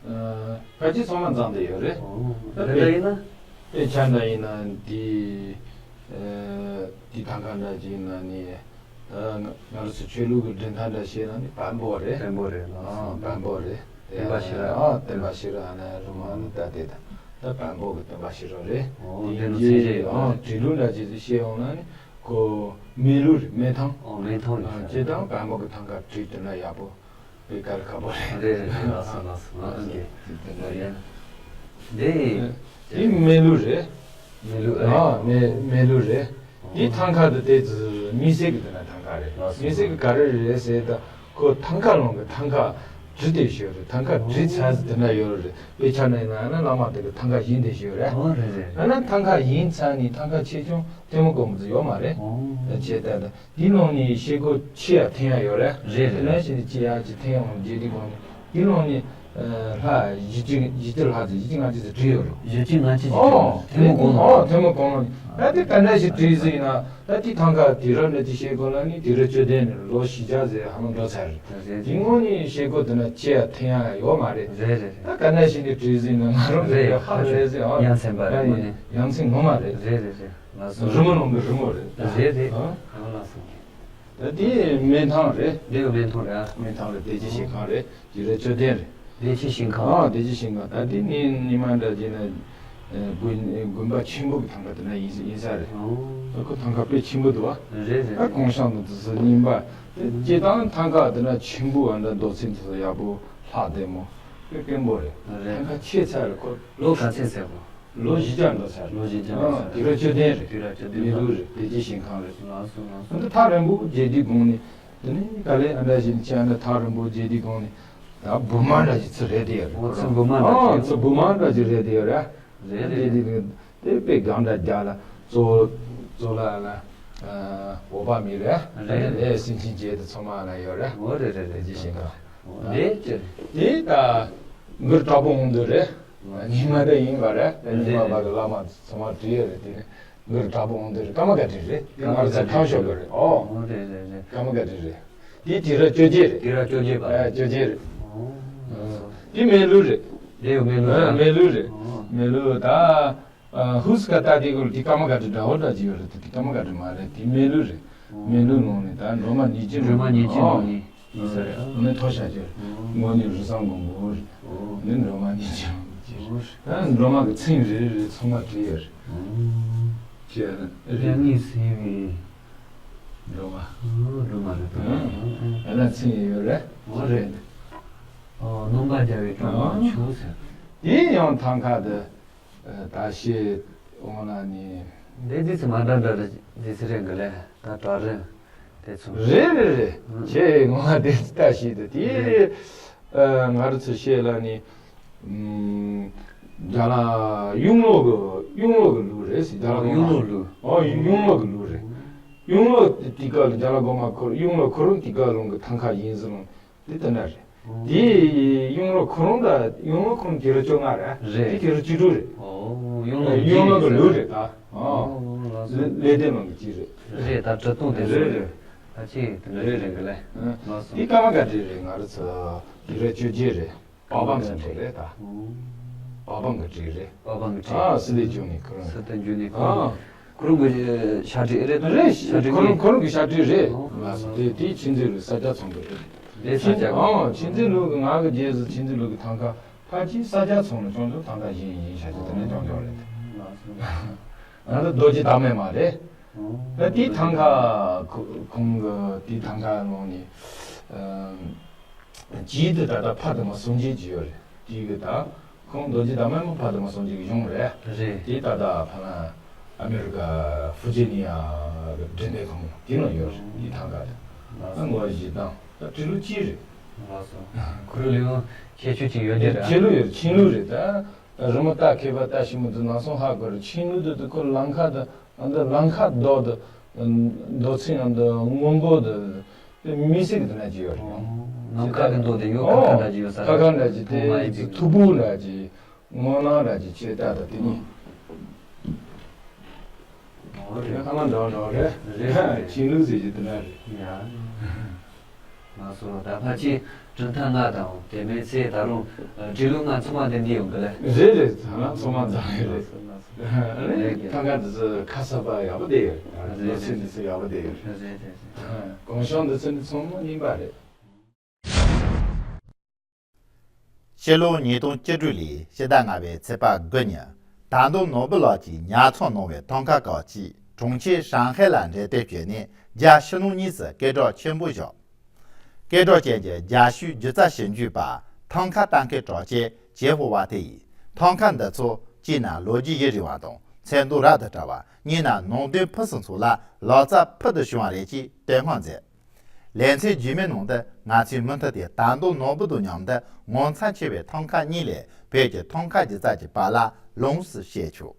ཨ། ཕལ་ཆེར་ཚང་མ་འཛོམས་བསྡད་ཡོད་རེད། ཨོ། ད་དེ་འདྲ་ཡིན་ན། དཔེ་ཆ་འདྲ་ཡིན་ན་འདི། ཨ། འདི་ཐང་ཀ་འདྲ་ཅིག་ཡིན་ན་ནི། ད་ང་རང་ཚོ་ཆོས་ལུགས་ཀྱི་འགྲན་ཐག་འདྲ་བཤད་ན་ནི་བམ་པོ་རེད། བམ་པོ་རེད་ལགས། ཨ། བམ་པོ་རེད། བསྟན་པ་ཤེས་རབ། ཨ། བསྟན་པ་ཤེས་རབ་ཨ་ནི་རུ་མ་ནི་ད་དེ་ད་ད་བམ་པོ་གི་བསྟན་པ་ཤེས་རབ་རེད། ཨོ། དེ་དེ་ནི་ཡིན་ཚད་ཅིག་ཡོད་ཨ། རེད། བྲིས་ལུགས་འདྲ་ཅིག་བཤད་ཡོང་ན་ནི་ཁོ་སྨན་ལུགས་རེད། སྨན་ཐང་། ཨོ། སྨན་ཐང་རེད། ཨ། བྱས་ཙང་བམ་པོ་གི་ཐང་ཀ་བྲིས་དེ་འདྲ་ཡག་པོ། དཔེ་དཀའ་ལས་ཁག་པོ་རེད། རེད་རེད་རེད། ལགས་སོ་ལགས་སོ། ཨ། ཨ། ཨོ་ཁེ། དེ་འདྲ་ཡིན། དེ། དེ་སྨན་ལུགས་རེད། སྨན་ལུགས་རེད། ཨ། སྨན་སྨན་ལུགས་རེད། དེ་ཐང་ཀ་དེ་དེ་ཚོ་དམིགས་བསལ་གྱི་དེ་ན་ཐང་ཀ་རེད། ལགས་སོ། དམིགས་བསལ་གྱི་ག་རེ་རེད་ཟེར་ད་ཁོ་ཐང་ཀ་ལུང་གི་ཐང་ཀ་བྲིས་བསྡད་ཡོད་རེད། ཐང་ཀ་བྲིས་ཚར་ཟིན་དེ་འདྲ་ཡོད་རེད། དཔེ་ཆ་ནང་ཡིན་ན་ཨ་ན་བླ་མ་དེ་གི་ཐང་ཀ་བཞེངས་བསྡད་ཡོད་རེད། ཨོ་རེད་རེད། ཨ་ན་ཐང་ཀ་བཞེངས་ཚར་ནས་ཐང་ཀ་ཆེ་ཆུང་ཐལ་མོ་སྒོར་མོ་ཚོ་ཡོད་མ་རེད། ཨོ། བྱས་ད་ད། འདི་ནང་ནས་ཤེལ་སྒོ་ཕྱེ་ཡ་འཐེན་ཡ་ཡོད་རེད། རེད་རེད། དེ་ནས་ཤེལ་ཕྱེ་ཡ་ཅིག་འཐེན་ཡོང་རྗེས་འདི་གོང་ནས་འདི་ནང་ནས་ལྷ་བཞི་བཅུ་བཞི་བཅུ་ལྷག་ཙམ་བཞི་བཅུ་ལྔ་བཅུ་ཙམ་བྲིས་ཡོད་རེད། བཞི་བཅུ་ལྔ་བཅུ་ཅིག་ཨོ། བྲིས་ཡོད། ཐལ་མོ་སྒོ་ནང་། ཨོ། ཐལ་མོ་སྒོ་ནང་། ད་དེ་ག་འདྲ་ཞིག་བྲིས་ཟིན་ན་ད་དེ་ཐང་ཀ་དུས་རབས་འདྲ་ཅིག་ཤེལ་སྒོ་ལ་ནི་དུས་རབས་བཅུ་བདུན་ནས་ལོ་བཞི་བརྒྱ་ཙམ་ཧ་ལམ་འགྲོ་ཚར་རེད། རེད་རེད། དེ་སྔོན་ནས་ཤེལ་སྒོ་དེ་ན་ཕྱེ་ཡ་འཐེན་ཡ་ཡོད་མ་རེད། རེད་རེད། ད་ག་འདྲ་ཞིག་ནས་བྲིས་ཟིན་ན་ང་རང་རེད་ཧ་ལས་ཟིན་ཨོ། ཡ་མཚན་པ་རེད། ཡ་མཚན་ངོ་མ་རེད། རེད་རེད་རེད། ལགས་སོ། རི་མོ་ནང་གི་རི་མོ་རེད། རེད་རེད། ཨ། ཨ་ལགས་སོ། ད་དེ་སྨན་ཐང་རེད། འདི་གི་སྨན་ཐང་རེད་ཨ། སྨན་ཐང་རེད། བདེ་སྐྱིད་ཞིང་ཁམས་རེད། དུས་རབས་བཅུ་བདུན་རེད། བདེ་སྐྱིད་ཞིང་ཁམས། ཨ། བདེ་སྐྱིད་ཞིང་ཁམས། ད་དེ་ནི་ཉི་མ་འདྲ་བྱས་ན། ཨ། དགོན་དགོན་པ་ཆེན་པོ་གི་ཐང་ཀ་དེ་ན་ཡིན་ཡིན་ས་རེད། ཨོ། ད་ཁོ་ཐང་ཀ་དཔེ་ཆེན་པོ་འདུག་བ། རེད་རེད། ད་གུང་ཤང་དང་དེ་ཚོ་རྙིང་པ། སྤྱིར་བཏང་ཐང་ཀ་དེ་ན་ཆེན་པོ་བ་འདྲ་རྡོ་ཚིགས་དེ་ཚོ་ཡག་པོ་ལྷག་ལྡན་མོ། དཔེ་དཀོན་པོ་རེད། རེད། ཐང་ཀ་ཆེ་ཚར་རེད་ཁོ། ལོ་ག་ཚད་ཟེར་གོ། ལོ་བཞི་བརྒྱ་འགྲོ་ཚར། ལོ་བཞི་བརྒྱ་འགྲོ་ཚར། ཨ། དུས་རབས་བཅུ་བདུན་རེད། དུས་རབས་བཅུ་བདུན། སྨན་ལུགས་རེད། བདེ་སྐྱིད་ཞིང་ཁམས་རེད། ལགས་སོ་ལགས་སོ། འདི་ཐག་རིང་པོ་མཇལ་དུས་དགོངས་ནས། དེ་ནས་ག་ལེ་ཨ་འདྲ་ཞིག་ནས་ཅི་ཨ་འདྲ་ཐག་རིང་པོ་མཇལ་དུས་དགོངས་ནས། ད་བུ་མ་འདྲ་ཞིག་ཚུར་རེད་དེ་ཡོད་རེད། ཨོ། ཚུར་བུ་མ་འདྲ་ཨ་ཞིག་ཚུར་བུ་མ་འདྲ་ཞིག་རེད་དེ་ཡོད་རེད། རེད་རེད། མཇལ་དུས་དགོངས་དེ་དཔེ་སྒང་འདྲ་རྒྱག་ལ་གཙོ་གཙོ་ལ་ལ། ཨ། འོ་བ་མི་རེད། རེད་རེད། ལས་སེམས་ཅན་བརྒྱད་དེ་ཚང་མ་ལ་ཡོད་རེད། ཨོ་རེད་རེད་རེད། བདེ་སྐྱིད་ཞིང་ཁམས། ཨོ་རེད་ཅེ། དེ་ད་གུར་དྲག་པོ་འོང་དུས་རེད། ཉི་མ་དེ་ཡིན་པ་རེད། ཉི་མ་བར་གྱི་བླ་མ་ཚང་མ་བྲིས་ཡོད་རེད། དེ་ནས་གུར་དྲག་པོ་འོང་དུས་རེད། ཀརྨ་སྒར་བྲིས་རེད། དེ་ང་ཚོ་ཁམས་ཕྱོགས་ཀྱི་རེད། ཨོ། ཨོ་རེད་རེད་རེད། ཀརྨ་སྒར་བྲིས་རེད། དེ་དུས་རབས་བཅོ་བརྒྱད་རེད། དུས་རབས་བཅོ་བརྒྱད་པ། ཨ། བཅོ་བརྒྱད་རེད། ཨོ། དེ་སྨན་ལུགས་རེད། དེ་ཡང་སྨན་ལུགས་རེད། ཨ། སྨན་ལུགས་རེད། ཨོ། སྨན་ལུགས་ད། ཨ། ཧུས་ཀ་ད་དེ་གོ་དེ་ཀརྨ་སྒར་བྲིས་འདྲ་བོ་འདྲ་ཅིག་ཡོད་རེད། དེ་ཀརྨ་སྒར་བྲིས་མ་རེད། དེ་སྨན་ལུགས་རེད། སྨན་ལུགས་ནང་ནས་ད་སྒྲོལ་མ་ཉེར་གཅིག་སྒྲོལ་མ་ཉེར་གཅིག་ནང་ནས་ཡིན་ས་རེད། ཨ་ནི་མཐོ་ཤ་ཅིག་རེད། དངོས་གནས་རི་བཟང་མགོན་པོ་རེད། ཨ་ནི་སྒྲོལ་མ་ཉེར་གཅིག་ནང་ནས་ཅིག་རེད། ད་སྒྲོལ་མ་གི་ཚེམས་རེ་རེ་ཚང་མ་བྲིས་ཡོད་རེད། ཅེས་རེད། དབྱར་གནས་ཟིན་པའི་སྒྲོལ་མ། སྒྲོལ་མ་རེད་ད། ཨ་ལ་ཚེམས་ཡོད་རེད། ཨོ་རེད། ཨོ། སྣུམ་པ་རྒྱལ་བའི་སྒྲོལ་མ་ཆུ་ཟེར། དེ་ཡང་ཐང་ཀ་དེ། ད་ཤེས་འོང་ལ་ནི། འདི་འདི་ཚོ་མ་འདྲ་འདྲ་རེད། འདི་ཚོ་རེད་གི་ལས་ད་གྲ་རེད། དེ་ཚོ། རེད་རེད་རེད། ཨང་། ཁྱེད་ངོ་མ་དེ་ལྟ་ཞིག་ཏུ་དེ། ཨ། ང་རང་ཚོ་ཤེས་ལ་ནི། ཨམ། རྒྱ་ལ་གཡུང་ལོ་གི་གཡུང་ལོ་གི་ལུགས་རེད་ཟེར། རྒྱ་ལ་གཡུང་ལོ་ལུགས། ཨོ། གཡུང་ལོ་གི་ལུགས་རེད། གཡུང་ལོ་དེ་སྐབས་ལ་རྒྱ་ལ་གོང་མ་ཁོ་རང་གཡུང་ལོ་ཁོ་རང་དེ་སྐབས་ལུང་གི་ཐང་ཀ་ཡིན་ཟེར་ལུང་། དེ་ལྟ་ན་རེད། ཨོ། དེ་གཡུང་ལོ་ཁོ་རང་ད་གཡུང་ལོ་ཁོ་རང་དུས་རབས་བཅོ་ལྔ་རེད། རེད། དེ་དུས་རབས་བཅུ་དྲུག་རེད། ཨོ། གཡུང་ལོ་གཡུང་ལོ་གི་ལུགས་རེད་ད། ཨོ། ལགས་སོ། ལེ་ལེ་ལྡན་ལུང་གི་ཅིག་རེད། རེད་ད་གྲུབ་སྟངས་དེ་ཚོ་རེད། རེད། ད་ཅིག་དེ་འདྲ་རེད་རེད་གི་ལེ། ལགས་སོ། དེ་ཀརྨ་སྒར་བྲིས་རེད། ང་རང་ཚོ་དུས་རབས་བཅོ་བརྒྱད་རེད། པ་བང་ཟེར་དེ་རེད་ད། ཨོ། པ་བང་གི་བྲིས་རེད། པ་བང་གི་བྲིས། ཨ། སི་ལེ་འཇུ་ནི་ཁོ་རང་། སི་ལེ་འཇུ་ནི་ཁོ་རང་། ཨ། ཁོ་རང་གི་ཞབས་བྲིས་རེད་ད། རེད། ཞབས་བྲིས་ཁོ་རང་ཁོ་རང་གི་ཞབས་བྲིས་རེད། ཨོ། ལགས་སོ། དེ་དེ་མཁྱེན་བརྩེ་ལུགས་ས་སྐྱ་ཚང་གི་རེད། དེ་ས་སྐྱ་གི། ཨ། མཁྱེན་བརྩེ་ལུགས་ཀྱི་ང་གི་རྗེས་སུ་མཁྱེན་བརྩེ་ལུགས་ཀྱི་ཐང་ཀ་ཕལ་ཆེར་ས་སྐྱ་ཚང་ལ་ཅུང་ཙམ་ཐང་ཀ་གཞན་ཡིན་ཤག་ཅིག་དེ་ནས་ཅུང་ཅུང་རེད། ང་ཚོ་རྡོ་རྗེ་བདག་མེད་མ་རེད། ཨོ། ད་དེའི་ཐང་ཀ་ཁོ་ཁོང་གི་དེའི་ཐང་ཀ་ནང་ནས། ཨམ། ཇི་ལྟར་ད་ལྟ་ཕ་དང་མ་སངས་རྒྱས་ཀྱི་ཡོད་རེད། དེ་གི་ད་ཁོང་རྡོ་རྗེ་བདག་མེད་མ་ཕ་དང་མ་སངས་རྒྱས་ཀྱི་གཞུང་རེད། རེད། དེ་ད་ལྟ་ཕ་ན་ཨ་མེ་རི་ཀ་ཕུར་ཇི་ནི་ཡ་གི་འགྲེམས་སྟོན་ཁང་དེ་ནང་ཡོད་རེད། དེ་ཐང་ཀ་དེ། ལགས་སོ། ད་ངོ་བཞི་དང་ད་བྲིས་ལུགས་གཅིག་རེད། ལགས་སོ། ཁོ་རང་ལ་ཡང་ཁྱད་ཆོས་ཅིག་ཡོད་རྒྱུ་རེད། ཁྱད་ལུགས་ཡོད། མཁྱེན་ལུགས་རེད་ད། རི་མོ་ལྟ་མཁས་པ་ལྟ་ཞིབ་མོ་དུ་ནང་སོང་ཧ་གོ་རེད། མཁྱེན་ལུགས་དུ་དུ་ཁོ་ལམ་ཁ་དུ། ཨ་འདི་ལམ་ཁ་རྡོ་དེ། རྡོ་ཚིགས་ཨ་འདི་སྔོན་པོ་དེ། དེ་མི་སྲིད་ཀྱི་དེ་ན་ཅི་ཡོད་རེད། ཨོ། ནམ་མཁའ་གི་མདོ་དེ་ཡོད་ཁ་ཁ་འདྲ་ཅི་ཡོད་ས་རེད། ཁ་ཁ་འདྲ་ཅི་དེ་མཐུག་པོ་འདྲ་ཅི། སྔོ་ནག་འདྲ་ཅི་ཆེ་ལྟ་ད་དེ་གཉིས། རེད། ཨ་མ་འདྲ་བ་འདྲ་བ་རེད། རེད་རེད། ཁྱིམ་ལུགས་ཟེར་གྱི་དེ་འདྲ་རེད། ཡ། ང་སོང་ད་ཕལ་ཆེར་གྲུབ་མཐའ་ལྔ་དང་དེ་མིན་ཚེ་ད་རུང་འབྲི་ལུགས་ལྔ་ཚང་མ་དེ་འདི་ཡོང་གི་ལ། རེད་རེད། ཚང་མ་ཚང་མ་འཛམ་གླིང་རེད། ཨ་ནི་ཐང་ཀ་འདི་ཚོ་ཁ་གསར་པ་ཡག་པོ་བསྡད་ཡོད་རེད། རེད་ལོ་ཚིགས་འདི་ཚོ་ཡག་པོ་བསྡད་ཡོད་རེད། རེད་རེད་རེད། གོང་ཤང་འདི་ཚོ་འདི་ཚང་མ་རྙིང་པ་རེད། ཕྱི་ལོ་ཉིས་སྟོང་བཅུ་དྲུག་ལོའི་ཕྱི་ཟླ་ལྔ་པའི་ཚེས་པ་དགུ་ཉིན། དར་མདོ་ནོར་བུ་ལགས་ཀྱིས་ཉར་ཚགས་གནང་བའི་ཐང་ཀ་ཁག་ཅིག་གྲོང་ཁྱེར་ཧྲང་ཧའེ་ལ་འབྲེལ་གཏུག་བྱས་ནས་རྒྱ་ཕྱི་ནང་གཉིས་སུ་སྐད་གྲགས་ཆེན་པོ་བཞག་སྐད་གྲགས་ཅན་གྱི་རྒྱ་ཤོད་སྒྱུ་རྩལ་ཞིབ་འཇུག་པ་ཐང་ཀ་ལྟ་མཁན་གྲགས་ཅན་ཇེ་ཧྥོ་ཝ་ཐེ་ཡིས་ཐང་ཀ་འདི་ཚོ་གཅིག་ན་ལོ་རྒྱུས་ཡུན་རིང་བ་དང་ཚོན་མདོག་རབ་ཏུ་བཀྲ་བ། གཉིས་ན་ནང་དོན་ཕུན་སུམ་ཚོགས་ལ་ལག་རྩལ་ཕུལ་དུ་བྱུང་བ་རེད་ཅེས་བསྟོད་བསྔགས་མཛད། ལེ་ཚན་རྗེས་མའི་ནང་དུ་ང་ཚོས་མུ་མཐུད་དེ་དར་མདོ་ནོར་བུ་དང་མཉམ་དུ་ངོ་མཚར་ཆེ་བའི་ཐང་ཀ་གཉིས་ལས་བོད་ཀྱི་ཐང་ཀ་སྒྱུ་རྩལ་གྱི་པར་ལ་ལོངས་སུ་སྤྱད་ཆོག་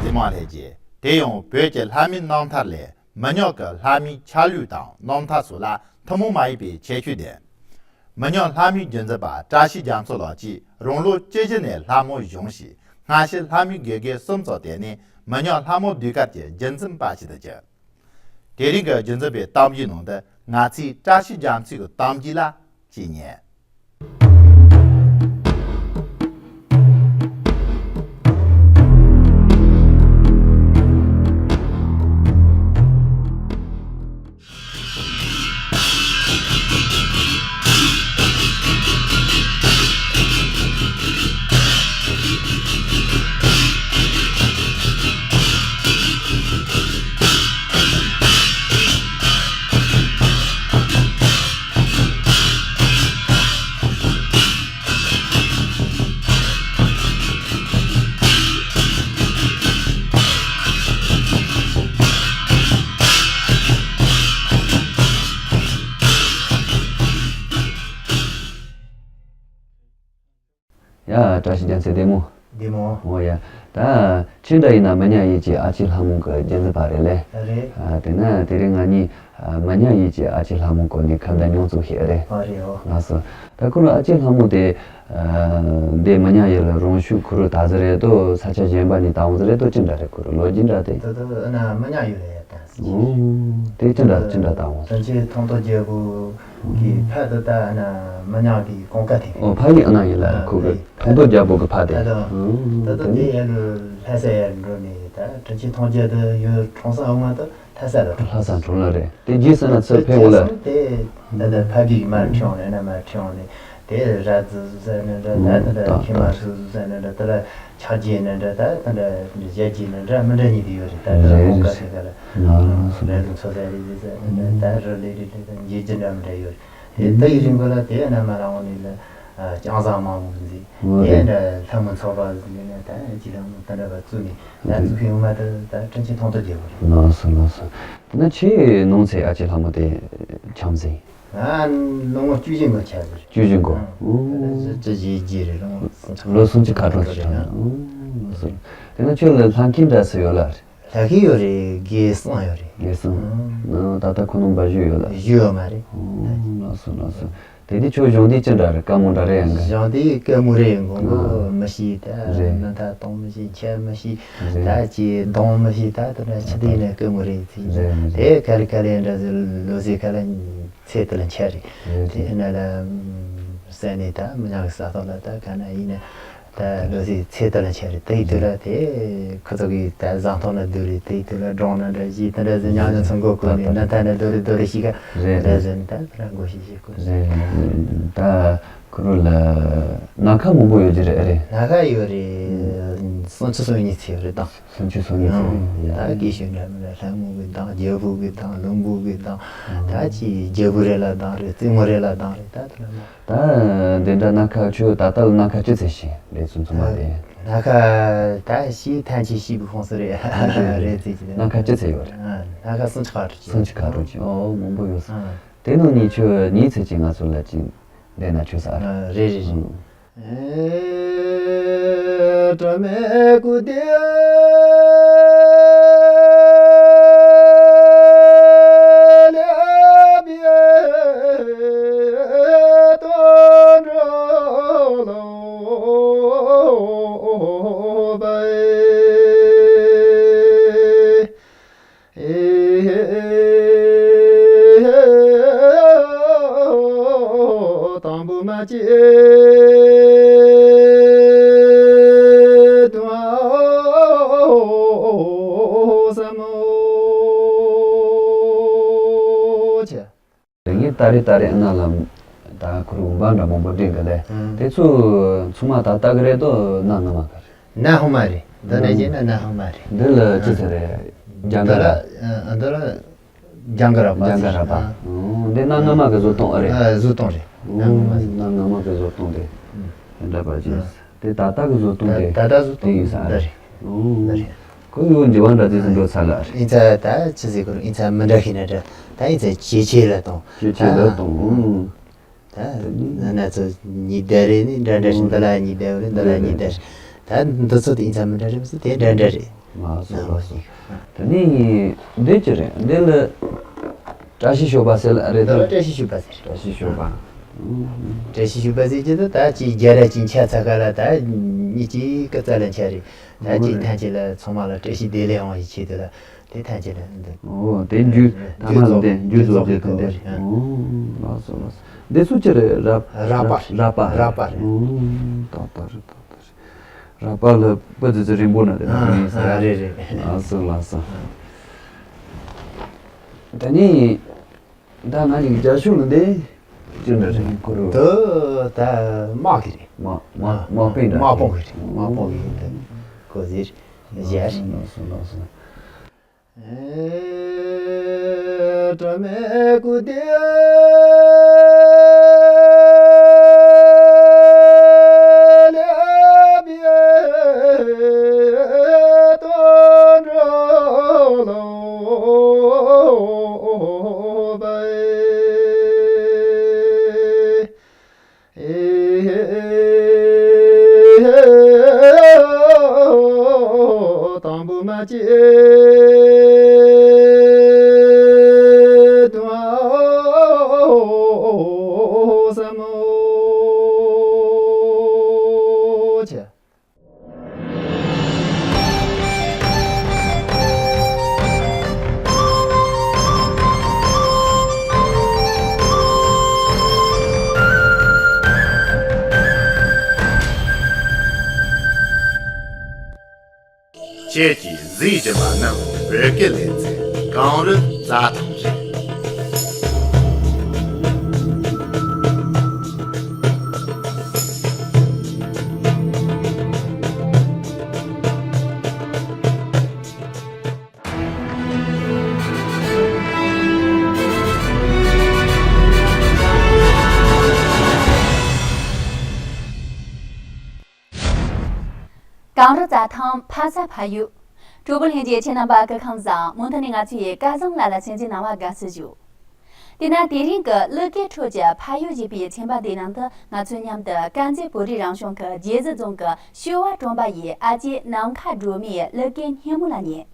རྗེས་མ་ལྷས་རྗེས་དེ་ཡང་བོད་ཀྱི་ལྷ་མིའི་རྣམ་ཐར་ལས་མི་ཉག་གི་ལྷ་མིའི་ཆ་ལུགས་དང་རྣམ་ཐར་སོགས་ལ་ཐུན་མོང་མ་ཡིན་པའི་ཁྱད་ཆོས་ལྡན། མི་ཉག་ལྷ་མིའི་རྒྱུན་འཛིན་པ་བཀྲ་ཤིས་རྒྱ་མཚོ་ལགས་ཀྱིས་རང་ལོ་བཅུ་བཞི་ནས་ལྷ་མོ་སྦྱོང་ཞིང་སྔ་ཕྱི་ལྷ་མིའི་དགེ་རྒན་གསུམ་ཙམ་དེ་ནས་མི་ཉག་ལྷ་མོ་ཟློས་གར་གྱི་རྒྱུན་འཛིན་པ་ཞིག་ཏུ་གྱུར། དེ་རིང་གི་རྒྱུན་འཛིན་པའི་གཏམ་རྒྱུད་ནང་དུ་ང་ཚོས་བཀྲ་ཤིས་རྒྱ་མཚོའི་གི་གཏམ་རྒྱུད་ལ་ཅིག་ཉན། ཡ། བཀྲ་ཤིས་རྒྱ་མཚོ་བདེ་མོ། བདེ་མོ། འོ་ཡ། ད་ཁྱེད་འདྲ་ཡིན་ན་མི་ཉག་ཡུལ་གྱི་ཨ་ཅེ་ལྷ་མོ་གི་རྒྱུན་འཛིན་པ་རེད་ལེ། རེད། ཨ། དེ་ན་དེ་རིང་ང་གཉིས་ཨ་མི་ཉག་ཡུལ་གྱི་ཨ་ཅེ་ལྷ་མོ་སྐོར་ནས་ཁ་བརྡ་མྱོང་ཙམ་བྱེད་རེད། ཨ་རེད། འོ། ལགས་སོ། ད་ཁོ་རང་ཨ་ཅེ་ལྷ་མོ་དེ་ཨ་འདི་མི་ཉག་ཡུལ་ལ་རང་ཤུགས་ཁོ་རང་ད་ཟེར་རེད་དོ། ས་ཆ་གཞན་པ་ནས་ད་འོང་ཟེར་རེད་དོ། ཅི་འདྲ་རེད། ཁོ་རང་ལོ་རྒྱུས་འདྲ་དེ། ད་ད་ཨ་ན་མི་ཉག་ཡུལ་ལ་ཡ་ད། འོ། དེ་ཅི་འདྲ་ཅི་འདྲ་ད་འོང་ཟེར། དྲིན་ཆེན་ཐང་སྟོང་རྒྱལ་པོ་གི་ཕ་དེ་ད་ཨ་ན་མི་ཉག་གི་གོང་ཀ་དེ་རེད། ཨོ། ཕ་ཡུལ་ཨ་ན་ཡིན་ལ། ཨ། ཁོ་གི་ཐང་སྟོང་རྒྱལ་པོ་གི་ཕ་དེ། ཨ་ད་ཨོ། ད་ད་དེ་ཡར་ལ་ལྷ་ས་ཡར་འགྲོ་ནས་ད་དྲིན་ཆེན་ཐང་རྒྱལ་དེ་ཡུལ་ཁྲོང་ས་འོ་མ་ད་ལྷ་ས་ལ་འགྲོ། ལྷ་ས་འགྲོ་ལ་རེད། དེ་རྗེས་སུ་ན་ཚུར་ཕེབས་འོང་ལ། དེ་ད་ད་ཕ་གི་མར་ཁྲིད་འོང་ནས་ན་མར་ཁྲིད་འོང་ནས་དེ་ར་ཛི་ཟེར་ནས་འདྲ། ད་ད་ད་ཁྱི་མ་སུ་ཟེར་ནས་འདྲ། ད་ལ་ཆགས་རྒྱུ་ནི་འདྲ། ད་ད་འདྲ་ཞེད་རྒྱུ་ནི་འདྲ། མི་འདྲ་གཉིས་དེ་ཡོད་རེད། ད་ད་རེད་ཁོང་ཁ་ཤས་ཀ་ལ་ལ་ལ་ལ་ཚོ་ཟ་རེད་ཟེར་ནི་འདྲ། ད་རི་ལི་རི་ལི་ད་འཇིགས་རྒྱུ་འདྲ་མི་འདྲ་ཡོད་རེད། དེ་ད་ཡི་རིང་པོ་ལ་དེ་ན་མ་རང་ངོ་ནས་ལ་ལྕང་ཟངས་མང་པོ་འཛིན། དེ་འདྲ་ལྷ་མོ་ཚོགས་པ་འཛིན་ནས་ད་ཅི་ལྷ་མོ་ད་འདྲ་བ་བཙུགས་ནས་ད་བཙུགས་ཤིང་མ་ད་ད་དྲིན་ཆེན་ཐང་སྟོང་རྒྱལ་པོ་རེད། ལགས་སོ་ལགས་སོ། དེ་ན་ཁྱེད་ནང་ཚེ་ཨ་ཅེ་ལྷ་མོ་དེ་འཆམ་ཟིན། ང་ལོ་ངོ་བཅུ་བཞི་འགོར་ཆགས་ཟིན། བཅུ་བཞི་འགོར། ཨོ། བཅུ་བཞི་རྗེས་རེད། ལོ་ངོ་སུམ་ཅུ། ལོ་སུམ་ཅུ་ཁ་གྲངས་ཤིག་ཆགས་ན། ཨོ། དེ་ན་ཁྱོད་ལ་ལྷན་སྐྱེས་འདྲ་སུ་ཡོད་ལ། ལྷན་སྐྱེས་ཡོད་རེད། དགེ་གསུམ་ཡོད་རེད། དགེ་གསུམ། ཨོ། ད་ལྟ་ཁོ་ནང་འབའ་བཞུགས་ཡོད་ལ། བཞུགས་ཡོད་མ་རེད། ཨོ། ལགས་སོ་ལགས་སོ། དེ་དུས་ཁྱོད་གཞུང་འདི་ཅི་འདྲ་རེད། དཀའ་མོ་འདྲ་རེད། ཡང་གི་གཞུང་འདི་དཀའ་མོ་རེད། མགོ་མགོ་མི་ཤེས། ད་རེད། མི་ད་གཏོང་མི་ཤེས། འཁྱེར་མི་ཤེས། རེད། ད་ཅི་གཏོང་མི་ཤེས། ད་དེ་འདྲ་ཕྱི་དེ་ནས་དཀའ་མོ་རེད་ཟེར། རེད་རེད། དེ་ག་ལེ་ག་ལེ་འདྲ་ཟེར། ལོ་སི་ག་ལེ་ཚེ་དེ་ལ་འཁྱེར་རེད། རེད་དེ་རེད། ན་ལ་ཟེར་ནས་ད་མི་ཉག་གི་ས་ཐོག་ལ་ད་ག་ན་ཡིན་ན། ད་ལོ་སི་ཚེ་དེ་ལ་འཁྱེར་རེད། དེའི་དུས་ལ་དེ་ཁོ་ཚོ་གི་ད་བཟང་ཐོག་ན་སྡོད་རེད། དེའི་དུས་ལ་གྲོང་ན་འདྲ་བཞི་དེ་འདྲ་ཟེར། ཉག་ཉག་ཚོ་མགོ་སྐོར་ནས་ན་ད་ན་སྡོད་རེད། སྡོད་རེད་ཤི་ཀ་རེད་རེད་ཟེར་ནས་ད་ད་ར་མགོ་ཤི་ཤི་སྐོར་རེད། ད་ཁོ་རང་ལ་སྣ་ཁ་མང་པོ་ཡོད་ཀྱི་རེད། ཨེ་རེད། སྣ་ཁ་ཡོད་རེད། སུམ་ཅུ་སོ་གཉིས་ཚེ་ཡོད་རེད་ད། སུམ་ཅུ་སོ་གཉིས་ཚེ་ཡོད། ད་དགེ་བཤེས་འདྲ་མི་འདྲ་ལྷ་མོ་གི་དང་རྒྱལ་པོ་གི་དང་བློན་པོ་གི་དང་། ད་ཅི་རྒྱལ་པོ་རེ་ལ་དང་རེད། རྩེ་མོ་རེ་ལ་དང་རེད། ད་དེ་ལ་མ། ད་འདི་འདྲ་སྣ་ཁ་ཁྱོད་ད་ལྟ་ལ་སྣ་ཁ་ཅི་ཚེ་ཤི་ལས་ཚུན་ཚོད་མ་དེ། སྣ་ཁ་ད་ཤི་ཐན་ཅི་ཤི་བུ་ཁོང་སུ་རེད། རེད་ཚེ་ཅི་སྣ་ཁ་ཅི་ཚེ་ཡོད་རེད། སྣ་ཁ་སུམ་ཅུ་ཁ་དྲུག་ཅི། སུམ་ཅུ་ཁ་དྲུག་ཅི། ཨོ་མང་པོ་ཡོད་ས། དེ་ནང་ནས་ཁྱོད་ཉིན་ཚེ་ཅི་ང་ཚོ་ལ་ཅི། འདི་ན་ཆོས་ས་རེད། རེད་རེད་རེད། ཏ་རེ་ཏ་རེ་ཨ་ན་ལ་ད་ཁུར་འུམ་པ་འདྲ་མང་པོ་འདྲེན་གི་ལས། ཨང་། དེ་ཚོ་ཚང་མ་ད་ལྟ་གི་རེད་དོ། གནའ་སྔ་མ་གི་རེད། གནའ་སྔ་མ་རེད། འདི་ནས་བྱས་ན་གནའ་སྔ་མ་རེད། འདི་ལ་ཅི་ཟེར་རེད། ལྗང་ག་ར། འདི་ལ་ཨ་འདི་ལ་ལྗང་ག་ར་པ་ཟེར། ལྗང་ག་ར་པ། ཨང་། འདི་གནའ་སྔ་མ་གི་བཟོ་སྟངས་ཨེ་རེད། ཨ་བཟོ་སྟངས་རེད། གནའ་སྔ་མ་ཟེར། གནའ་སྔ་མ་གི་བཟོ་སྟངས་དེ་འདྲ་པ་ཅིག། དེ་ད་ལྟ་གི་བཟོ་སྟངས་དེ། ད་ལྟ་བཟོ་སྟངས་དེ་ཡིན་ས་རེད། འདི་རེད། ཨང་། འདི་རེད། ཁོ་ཡོད་འགྱུར་བ་འདྲ་དེ་ཚོ་འགྲོ་ཚར་ལ་རེད། ཨིན་ཚ་ད་ཅི་ཟེར་དགོས་རེད། ཨིན་ཚ་མི་འདྲ་ཤེས་ན་འདྲ། ད་ཨིན་ཚ་ཇེ་ཆེ་ལ་གཏོང་། ཇེ་ཆེ་ལ་གཏོང་། ཨང་། ད་ན་ཚོ་ཉི་ཟླ་རེ་ནི་འདྲ་འདྲ་ཞིག། འདི་ལ་ཉི་ཟླ་རེ། འདི་ལ་ཉི་ཟླ་རེ། ད་འདི་ཚོ་དེ་ཨིན་ཚ་མི་འདྲ་རེད་མི་ཚོ་དེ་འདྲ་འདྲ་རེད། ལགས་སོ་ལགས་སོ། དེ་ནི་འདི་ཅི་རེད། འདི་ལ་བཀྲ་ཤིས་ཞོགས་པ་ཟེར་ལ་རེད་དོ། བཀྲ་ཤིས་ཞོགས་པ་ཟེར། བཀྲ་ཤིས་ཞོགས་པ། བཀྲ་ཤིས་ཞོགས་པ་ཟེར་གྱི་འདུག། ད་ཅིག་རྒྱ་ར་ཅིག་འཆར་ཚ་ག་ལ། ད་ཉིད་ཀྱིས་སྐུ་རྩ་ལ་འཆར་རེད། ད་ཅིག་ཐམས་ཅད་ལ་ཚང་མ་ལ་བཀྲ་ཤིས་བདེ་ལེགས་ཡོང་བའི་ཆེད་དུ་ལ་དེ་ཐམས་ཅད་ལ་འདི། ཨོ་དེ་རྒྱུ་ཐ་མ་ལ་དེ་རྒྱུ་རྫོགས་རྒྱུ་དེ་འདི། ཨོ་ལགས་སོ་ལགས་སོ། འདི་ཚོ་ཅི་རེད། ར་ར་པ་ར་པ་ར་པ་རེད། ཨོ་ཏག་ཏག་རེད། ཏག་ཏག་རེད། ར་པ་ལ་པ་ཙི་ཙི་རིང་པོ་ན་དེ་ལ་ཨ་ཡིན་ས་ར། རེད་རེད། ལགས་སོ་ལགས་སོ། ད་ནི་ད་ང་གཉིས་ཀྱི་རྒྱ་ཤོག་ལ་འདི་ཅི་འདྲ་རེད། ཁོ་རུ་དུ་ད་དམག་གི་རེད། དམག་དམག་དམག་དཔོན་འདྲ། དམག་དཔོན་གི་རེད། དམག་དཔོན་གི་རེད། ཁོ་ཟེར་ལགས་ཡར། སོ་ལགས་སོ་ལགས་སོ། ཨེ་དྲ་མེ་ཀུ་དེ་ལེ་བི་ཏོ་འགྲོ་ལོ་བའི། དང་པོ་མ་སྐྱེས་དུང་ས་མོ་ཆེ། ཁྱེད་ཀྱིས་གཟིགས་བཞིན་པ་ནི་བོད་སྐད་ལེ་ཚན་གངས་རི་རྩྭ་ཐང་རེད། གངས་རི་རྩྭ་ཐང་ཕ་ས་ཕ་ཡུལ། གྲོགས་པོ་ལྷན་རྒྱས་ཁྱེད་རྣམ་པ་སྐུ་ཁམས་བཟང་། མུ་མཐུད་ནས་ང་ཚོ་ཡི་སྐལ་བཟང་ལགས་ལ་གསན་གཟིགས་གནང་བར་དགའ་བསུ་ཞུ། དེས་ན་དེ་རིང་གི་གླུ་སྐད་ཁྲོད་ཀྱི་ཕ་ཡུལ་ཞེས་པའི་ཚན་པ་འདིའི་ནང་དུ་ང་ཚོ་མཉམ་དུ་དཀར་མཛེས་བོད་རིགས་རང་སྐྱོང་ཁུལ་རྗེ་བཙུན་རྫོང་གི་ཤུ་བ་གྲོང་པ་ཡི་ཨ་ཅེ་ནམ་མཁའ་སྒྲོལ་མའི་གླུ་སྐད་སྙན་མོ་ལ་ཉན།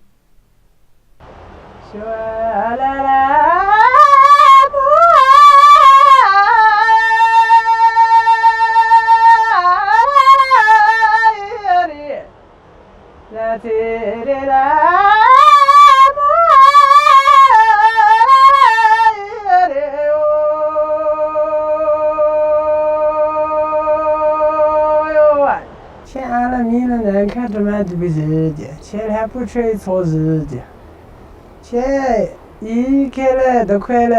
ཁྱེད་ཨ་ལ་མིང་ལ་ནམ་མཁའ་སྒྲོལ་མ་འདུས་པའི་གཞི་རྒྱུ། ཁྱེད་ལྷ་པོ་ཁྲོ་བོའི་ཚོགས་གཞི་རྒྱུ། ཁྱེད་ཡིད་ཁྱེད་ལ་དུ་ཁོད་ལ་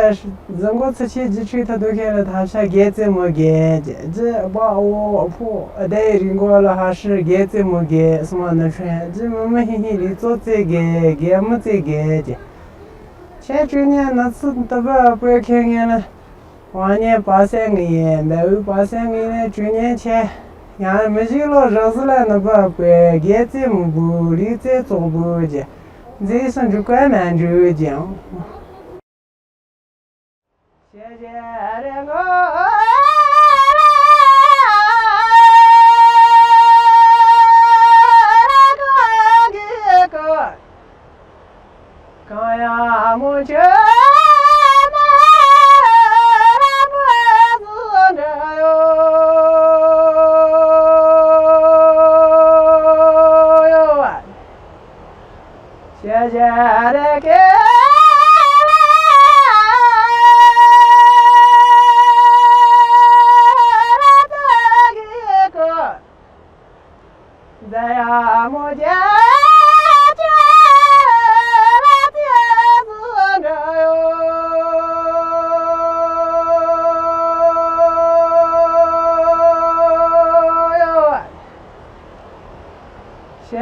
གཟི་མགོ་ཚི་ཆེ་རྒྱུ་ཁྲུས་ཐུབ་དུ་ཁྱེད་ལ་ཐབས་ཤ་རྒྱལ་རྩེ་མོ་རྒྱལ་རྒྱུ། རྒྱུ་སྦ་འོ་ཕོ་ཨ་དེ་རི་མགོ་ལ་ཧ་ཧྲི་རྒྱལ་རྩེ་མོ་རྒྱལ་སོང་བ་ནི་ཁྲོན་རྒྱུ། མི་མི་ཧི་ཧི་རི་ཙོ་རྩེ་རྒྱལ་རྒྱལ་མོ་རྩེ་རྒྱལ་རྒྱུ། ཁྱེད་ཁྱོད་ཉན་ན་ཚུ་དུ་བ་པོའི་ཁྱེད་ངན་ལ། དབང་ཉན་པ་སེ་ངི་ཡེ་འབའ་འུ་པ་སེ་ངི་ནེ་ཅུ་ཉན་ཆེ། ཡང་མི་ཞིག་ལོ་རག་ཟི་ལ་ནི་པ་པེ་རྒྱལ་རྩེ་མུ་བུ་རིག་རྩེ་ཙོག་བུ་ཇེ། མཛེས་སུ་འཇུག་པ་མ་འཇུག་ཅིང་། གང་ཡང་མོ་ཆེ་མ་ར་མ་ཟུ་འདྲ་ཡོ་ཡོ་བ། ཤ་ཤ་ར་ཀེ་ར་ད་གི་ཀོ། ཛ་ཡ་མོ་ཇ་ཇ་ར་ཏི་ཡ་ཟུ་འདྲ་ཡོ། ཨ་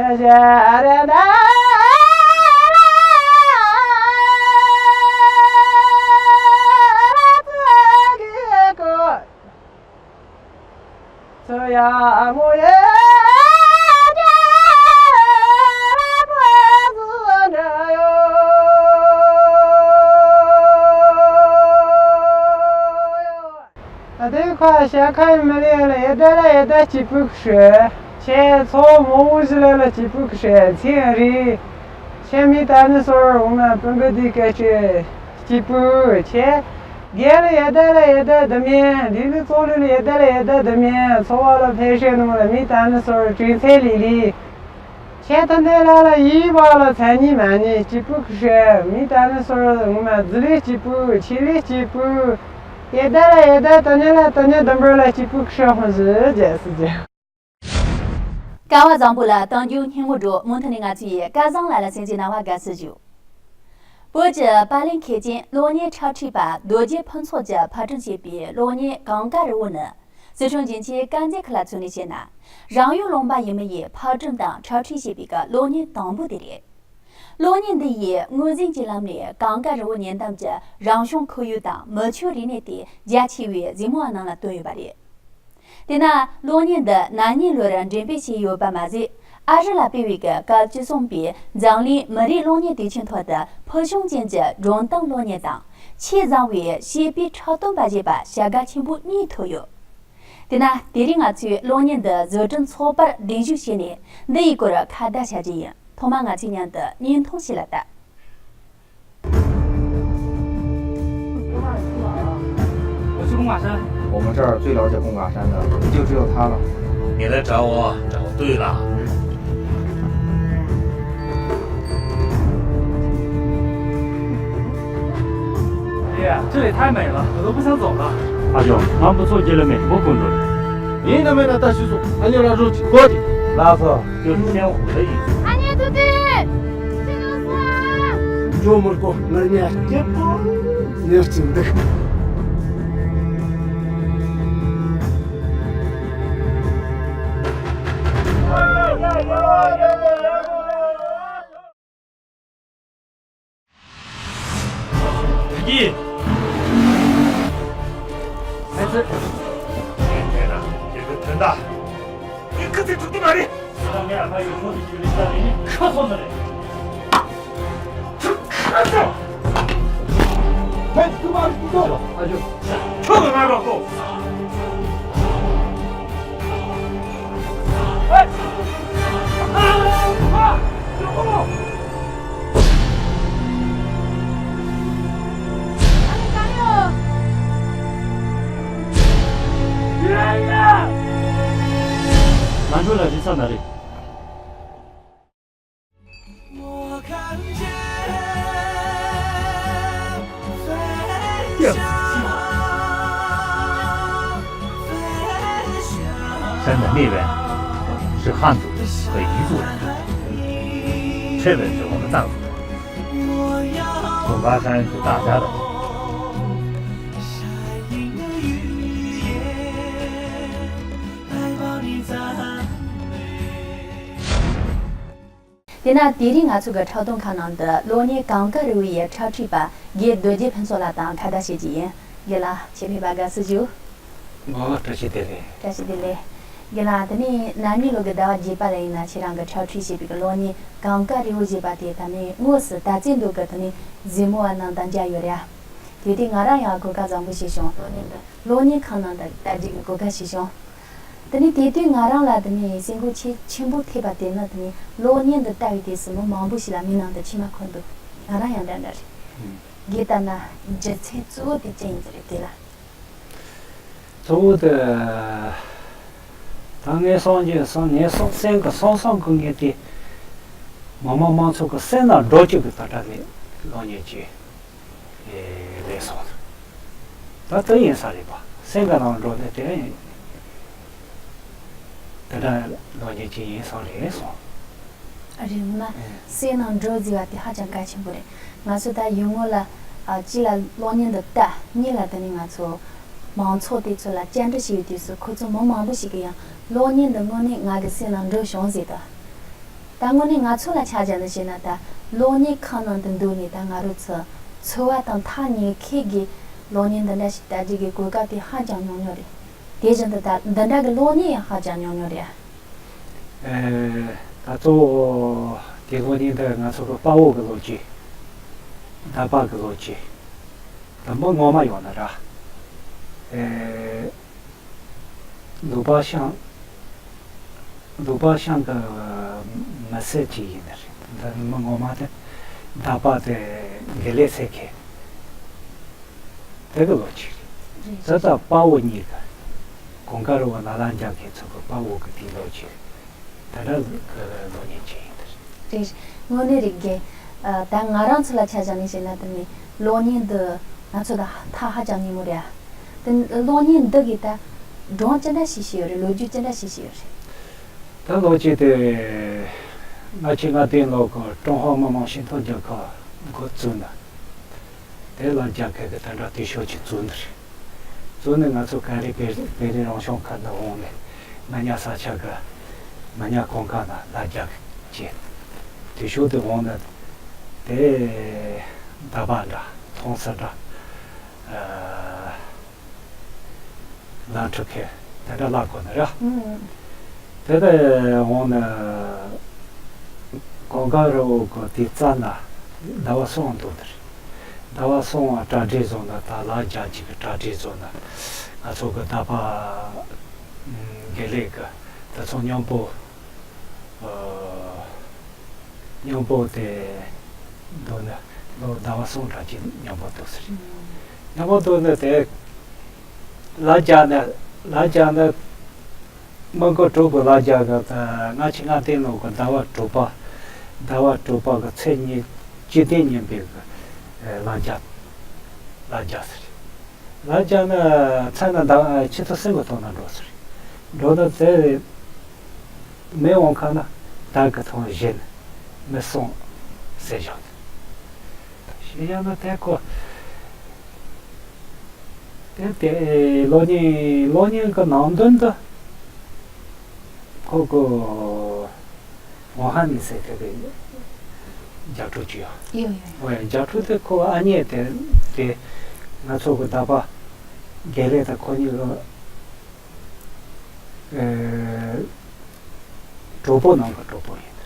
དེ་ཁ་ཤ་ཁ་མི་ལས་ལ་ཡེ་ད་ལ་ཡེ་ད་སྐྱིད་པོ་ཤོད། ཁྱེད་ཚོ་མོ་བོ་ཞི་ལ་ལ་སྐྱིད་པོ་ཤོད་ཚེ་རིང་། ཁྱེད་མི་ད་ནི་སོར་འོ་མ་སྤུན་པ་དེ་སྐད་ཆེ། སྐྱིད་པོ་ཁྱེད། རྒན་ལ་ཡེ་ད་ལ་ཡེ་ད་དུ་མེད། ལི་ལི་ཙོ་ལི་ལ་ཡེ་ད་ལ་ཡེ་ད་དུ་མེད། འཚོ་བ་ལ་ཕལ་ཆེར་ནང་ལ་མི་ད་ནི་སོར་དྲིན་ཚེ་ལི་ལི། ཁྱེད་ད་ནི་ལ་ལ་ཡིད་བག་ལ་ཚ་ཉི་མ་ཉི་སྐྱིད་པོ་ཤོད། མི་ད་ནི་སོར་འོ་མ་ཟི་ལི་སྐྱིད་པོ་ཆི་ལི་སྐྱིད་པོ། ཡེ་ད་ལ་ཡེ་ད་ད་ནི་ལ་ད་ནི་དུམ་བུ་ལ་སྐྱིད་པོ་ཤོད་ཧོན་ཟི་རྒྱལ་སི་རྒྱལ། སྐལ་བ་བཟང་པོ་ལ་གཏམ་རྒྱུད་སྙན་མོ་སྒྲོག་མུ་མཐུད་ནས་ང་ཚོ་ཡི་སྐལ་བཟང་ལགས་ལ་གསན་གཟིགས་གནང་བ་དགའ་བསུ་ཞུ། བོད་ཀྱི་པར་ལེན་མཁས་ཅན་གློག་བརྙན་འཁྲབ་ཁྲིད་པ་རྡོ་རྗེ་ཕུན་ཚོགས་ཀྱིས་ཕབ་སྒྲིག་བྱས་པའི་གློག་བརྙན་གངས་དཀར་རི་བོ་ནི། སི་ཁྲོན་རྒྱལ་ཆེའི་དཀར་མཛེས་ཁུལ་ལ་མཚོན་ནས་བཤད་ན། རང་ཡུལ་ལུང་པ་ཡིན་མིན་ཡི་ཕབ་སྒྲིག་དང་འཁྲབ་ཁྲིད་བྱས་པའི་གློག་བརྙན་དང་པོ་དེ་རེད། གློག་བརྙན་འདི་ཡིས་ངོས་འཛིན་གྱི་ལམ་ནས་གངས་དཀར་རི་བོ་ཉེ་འདབས་ཀྱི་རང་བྱུང་ཁོར་ཡུག་དང་མི་ཆོས་རིག་གནས་དེ་རྒྱ་ཆེ་བའི་གཟིགས་མོ་བ་རྣམས་ལ་བསྟན་ཡོད་པ་རེད། དེས་ན་གློག་བརྙན་འདི་ན་ནིང་ལོར་འགྲེམས་སྤེལ་བྱས་ཡོད་པ་མ་ཟད། ཨ་རི་ལ་སྤེལ་བའི་གི་སྐབས་བཅུ་གསུམ་པའི་འཛམ་གླིང་མི་རིགས་གློག་བརྙན་དུས་ཆེན་ཐོག་ཏུ་ཕུལ་བྱུང་ཅན་གྱི་སྒྲུང་གཏམ་གློག་བརྙན་དང་ཆེས་བཟང་བའི་བྱིས་པའི་འཁྲབ་སྟོན་པ་ཞེས་པ་བྱ་དགའ་ཆེན་པོ་གཉིས་ཐོབ་ཡོད། དེས་ན་དེ་རིང་ང་ཚོས་གློག་བརྙན་འདི་བཟོ་སྐྲུན་ཚོགས་པར་གདན་ཞུ་བྱས་ནས་འདི་ཡི་སྐོར་ཁ་བརྡ་བྱ་རྒྱུ་ཡིན། ཐོག་མར་ང་ཚོས་མཉམ་དུ་བརྙན་ཐུང་ཞིག་ལ་ལྟ། 我是公馆山。我们这儿最了解公馆山的，就只有他了。你来找我，找对了。哎呀，这里太美了，我都不想走了。阿雄，俺不错，接了美国工作了。你那没那大西族，俺就来说过去。拉萨就是仙湖的意思。俺也对对。 འགྲོ་མི་དགོས། ང་གཉའ་སྐྱིད་པོ་ཡོད་ཀྱི་འདུག་ཡིན། ཨ་ཙི། དེ་ན་དེ་གི་དོན་དག་ངས་ཁ་ཚིག་ཐུབ་ཀྱི་མ་རེད། ཁ་ཚོ་མི་རེད། ཁ་ཚོ། ཧེ། ཁྱོད་མ་རེད། ཁྱོད་ཨ་ཅོ། ཁྱོད་ཀྱི་ང་རོགས་གོ། ཧེ། ཨ་ཨ། ཨ་ཨ། ང་ཚོ་ལ་རི་ས་ན་རེད། ཡ། 山的那边是汉族和彝族人，这边是我们藏族人。总巴山是大家的。 དེས་ན་དེ་རིང་ང་ཚོ་གི་འཁྲབ་སྟོན་ཁང་ནང་དུ་གློག་བརྙན་གངས་དཀར་རི་བོ་ཡི་འཁྲབ་ཁྲིད་པ་རྒན་རྡོ་རྗེ་ཕུན་ཚོགས་ལགས་དང་ཁ་བརྡ་བྱེད་ཀྱི་ཡིན། རྒན་ལགས་ཁྱེད་ཕེབས་པར་དགའ་བསུ་ཞུ། ཨོ། བཀྲ་ཤིས་བདེ་ལེགས། བཀྲ་ཤིས་བདེ་ལེགས། རྒན་ལགས་དེ་ནས་ན་ནིང་ལོ་གི་ཟླ་བ་བརྒྱད་པ་ལ་ཡིན་ན་ཁྱེད་རང་གི་འཁྲབ་ཁྲིད་བྱས་པའི་གི་གློག་བརྙན་གངས་དཀར་རི་བོ་ཞེས་པ་དེ་ད་ནི་དངོས་སུ་ད་ཚེ་འདུག་གི་དེ་ནས་གཟིགས་མོ་བ་རྣམས་དང་མཇལ་ཡོད་རེད། དེ་དུས་ང་རང་ཡང་གོ་སྐབས་བཟང་པོ་ཞིག་བྱུང་། གློག་བརྙན་འདི་གློག་བརྙན་ཁང་ནང་དུ་ལྟ་རྒྱུ་གི་གོ་སྐབས་ཤིག་བྱུང་། དེ་ནས་དེ་དུས་ང་རང་ལ་དེ་ནས་སེམས་འགུལ་ཆེ་ཆེན་པོ་ཐེབས་པ་དེ་ནི་དེ་ནས་གློག་བརྙན་འདི་ལྟ་བའི་དུས་སུ་མི་མང་པོ་ཞིག་ལ་མིག་ནང་དུ་མཆི་མ་འཁོར་འདུག་ང་རང་ཡང་འདྲ་འདྲ་རེད། ཨུམ། ངས་ལྟ་ན་རྒྱུ་མཚན་གཙོ་བོ་དེ་ཅི་ཡིན་གྱི་རེད་དེ་ལ། གཙོ་བོ་དེ། ད་ངས་བསམ་གྱི་བསམ་ངས་བསམ་སེམས་ཀྱི་བསམ་བསམ་གྱི་ངས་དེ། མི་མང་མང་ཚོགས་ཀྱི་སེམས་ནང་འགྲོ་བཅུག་གི་ད་ལྟ་ངས་གློག་བརྙན་གྱིས། ཨེ། ལས་སོང་། ད་ལྟ་ཡིན་ས་རེད་པ། སེམས་ཀྱི་ནང་འགྲོ་ནས་དེ་ཡིན། དེ་འདྲ་ལོ་རྒྱུས་ཅིག་ཡིན་སོང་རེད་སོང་། རེད་མ། ཨེ། སེམས་ནང་འགྲོ་ཟེར་བ་དེ་ཧ་ཅང་གལ་ཆེན་པོ་རེད། ང་ཚོ་ད་ཡུལ་དངོས་ལ་ཨ་གཅིག་ལ་གློག་བརྙན་འདི་ལྟ། གཉིས་ལ་དེ་ནས་ང་ཚོ་མང་ཚོགས་དེ་ཚོ་ལ་བཅར་འདྲི་བྱེད་ཡོད་དུས་སུ་ཁོ་ཚོ་མི་མང་པོ་ཞིག་གིས་ཡང་གློག་བརྙན་འདི་དངོས་གནས་ང་གི་སེམས་ནང་འགྲོ་བྱུང་ཟེར་ད། ད་དངོས་གནས་ང་ཚོ་ལ་ཆ་བཞག་ནས་བཤད་ན། ད་གློག་བརྙན་ཁང་ནང་དུ་འདུག་ནས་ད་ང་རང་ཚོ་འཚོ་བ་དང་ཐག་ཉེ་མཁན་གྱི་གློག་བརྙན་འདི་འདྲ་ཞིག་ལྟ་རྒྱུ་གི་གོ་སྐབས་དེ་ཧ་ཅང་ཉུང་ཉུང་རེད། དེ་བཞིན་དུ་ད་འདི་འདྲ་གི་གློག་བརྙན་ཡང་ཧ་ཅང་ཉུང་ཉུང་རེད། ཨེ། ད་གཙོ་བོ་དེ་གློག་བརྙན་འདི་ང་ཚོ་གི་དཔའ་བོ་གི་ལོ་རྒྱུས། ཟླ་བ་གི་ལོ་རྒྱུས། ད་མི་ངོ་མ་ཡོང་ན་ར། ཨེ། ལུག་པ་ཤང་། ལུག་པ་ཤང་གི་མི་སེར་གཅིག་ཡིན་ནི་རེད། འདི་མི་ངོ་མ་དེ་ཟླ་བ་དེ་དགེ་ལེགས་ཟེར་མཁན་དེ་གི་ལོ་རྒྱུས་རེད། རེད། དེ་ད་དཔའ་བོ་གཉིས་ཀ་གོང་དཀར་རི་བོ་ལ་ལ་འཇགས་མཁན་ཚོ་གི་དཔའ་བོ་གི་དེའི་ལོ་རྒྱུས་རེད། དེ་འདྲ་གི་གློག་བརྙན་ཅིག་ཡིན་ནི་རེད། རེད། དངོས་གནས་རེད་དགེ། ཨ། ད་ང་རང་ཚོ་ལ་ཆ་བཞག་ནས་བཤད་ན། དེ་ནས་གློག་བརྙན་འདི་ང་ཚོ་ལ་ཐག་ཧ་ཅང་ཉེ་མོ་རེད་ཨ། དེ་གློག་བརྙན་འདི་གི་ད་སྒྲུང་ཅི་འདྲ་ཞིག་བཤད་ཡོད་རེད། ལོ་རྒྱུས་ཅི་འདྲ་ཞིག་བཤད་ཡོད་རེད། ད་ལོ་རྒྱུས་དེ་ལྔ་བཅུ་ང་བདུན་ལོ་གི་ཀྲུང་ཧྭ་མི་དམངས་སྤྱི་མཐུན་རྒྱལ་ཁབ་འགོ་བཙུགས་ནས། དེ་ལ་རྒྱ་གར་གྱི་དེ་འདྲ་དུས་ཤོག་ཅིག་བཙུགས་ནི་རེད། བཙུགས་ནས་ང་ཚོ་ག་རེ་བོད་བོད་རིགས་རང་སྐྱོང་ཁུལ་ནས་འོང་ནས། མི་ཉག་ས་ཆ་གི་མི་ཉག་གང་ག་ན་ལ་རྒྱ་གི་དུས་ཤོག་དེ་འོང་ནས། དེ་ཟླ་བ་འདྲ་མཐོང་ས་འདྲ། ཨ། ལམ་འཁྲུག་མཁན་དེ་འདྲ་ལ་གོ་ནི་རེད། ཨང་། དེ་ལྟར་འོང་ན། གོང་དཀར་རི་བོ་གི་དེའི་རྩ་ན་ཟླ་བ་གསུམ་འདུག་ནི་རེད། ཟླ་བ་གསུམ་གྲ་སྒྲིག་བཟོ་ན། ད་ལ་རྒྱ་གཅིག་གི་གྲ་སྒྲིག་བཟོ་ན། ང་ཚོ་གི་ཟླ་བ་དགེ་ལེགས་གི་དེ་ཚོ་མཉམ་པོ། ཨ། མཉམ་པོ་དེ་འདུག་ན་ལོ་ཟླ་བ་གསུམ་གྲ་ཅིག་མཉམ་པོ་འདུག་ཟེར། མཉམ་པོ་འདུག་ན་དེ་ལ་རྒྱ་ན། ལ་རྒྱ་ན་མི་མགོ་དྲུག་གི་ལ་རྒྱ་གི། ད་ལྔ་བཅུ་ང་བདུན་ལོ་གི་ཟླ་བ་དྲུག་པ། ཟླ་བ་དྲུག་པ་གི་ཚེས་ཉི་བཅུ་བདུན་ཉིན་པའི་གི་ལ་རྒྱ། ལ་རྒྱ་ཟེར། ལ་རྒྱ་ན་མཚན་ན་ཟླ་ཆུ་ཚོད་གསུམ་གི་ཐོག་ན་འགྲོ་ཟེར། འགྲོ་ན་དེ་མི་འོང་ཁ་ན་ཟླ་གི་ཐོག་བཞིན་མི་སོང་ཟེར་བཞག། ཞེས་བཞག་ན་དེ་ཁོ། དེ་དེ་གློག་བརྙན། གློག་བརྙན་གི་ནང་དོན་དུ་ཁོ་གི། ཝང་ཧན་ནི་ཟེར་མཁན་གྱི་རྒྱག་ཕྲུག་ཅིག་ཡོད། ཡོད་ཡོད། འོ་ཡ། རྒྱག་ཕྲུག་དེ་ཁོ་ཨ་མྱེས་དེ་དེ་ང་ཚོ་གི་ཟླ་བ་དགེ་ལེགས་དང་ཁོ་གཉིས་ཀྱི་ཨེ་གྲོགས་པོ་ནང་གི་གྲོགས་པོ་ཡིན།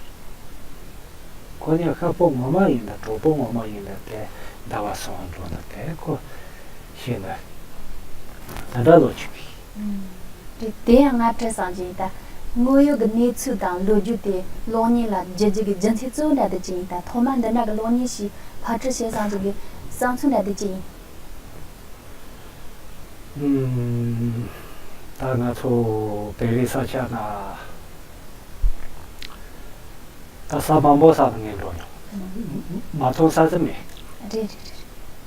ཁོ་གཉིས་ཤག་པོ་ངོ་མ་ཡིན་ད། གྲོགས་པོ་ངོ་མ་ཡིན་ད། དེ་ཟླ་བ་སོང་འགྲོ་ད། དེ་ཁོ་ཤེས་ན་ད་འདྲ་ལོ་ཆུང་གི། ཨང་། རེད། དེ་ཡང་ང་དྲན་བསམ་གྱི་ཡིན་ད། དངོས་ཡོད་ཀྱི་གནས་ཚུལ་དང་ལོ་རྒྱུས་དེ་གློག་བརྙན་ལ་བསྒྱུར་རྒྱུ་གི་རྒྱུ་མཚན་གཙོ་བོ་འདྲ་དེ་ཅི་ཡིན་ད། ཐོག་མར་འདི་འདྲ་གི་གློག་བརྙན་ཞིག་ཕབ་སྒྲིག་བྱེད་བསམ་རྒྱུ་གི་བསམ་ཚུལ་འདྲ་དེ་ཅི་ཡིན། ཨང་། ད་ང་ཚོ་བོད་རིགས་ས་ཆ་ན། ད་ས་མང་པོ་ས་ལ་ངས་འགྲོ་མྱོང་། མ་མཐོང་ས་ཟིག་མེད། རེད་རེད་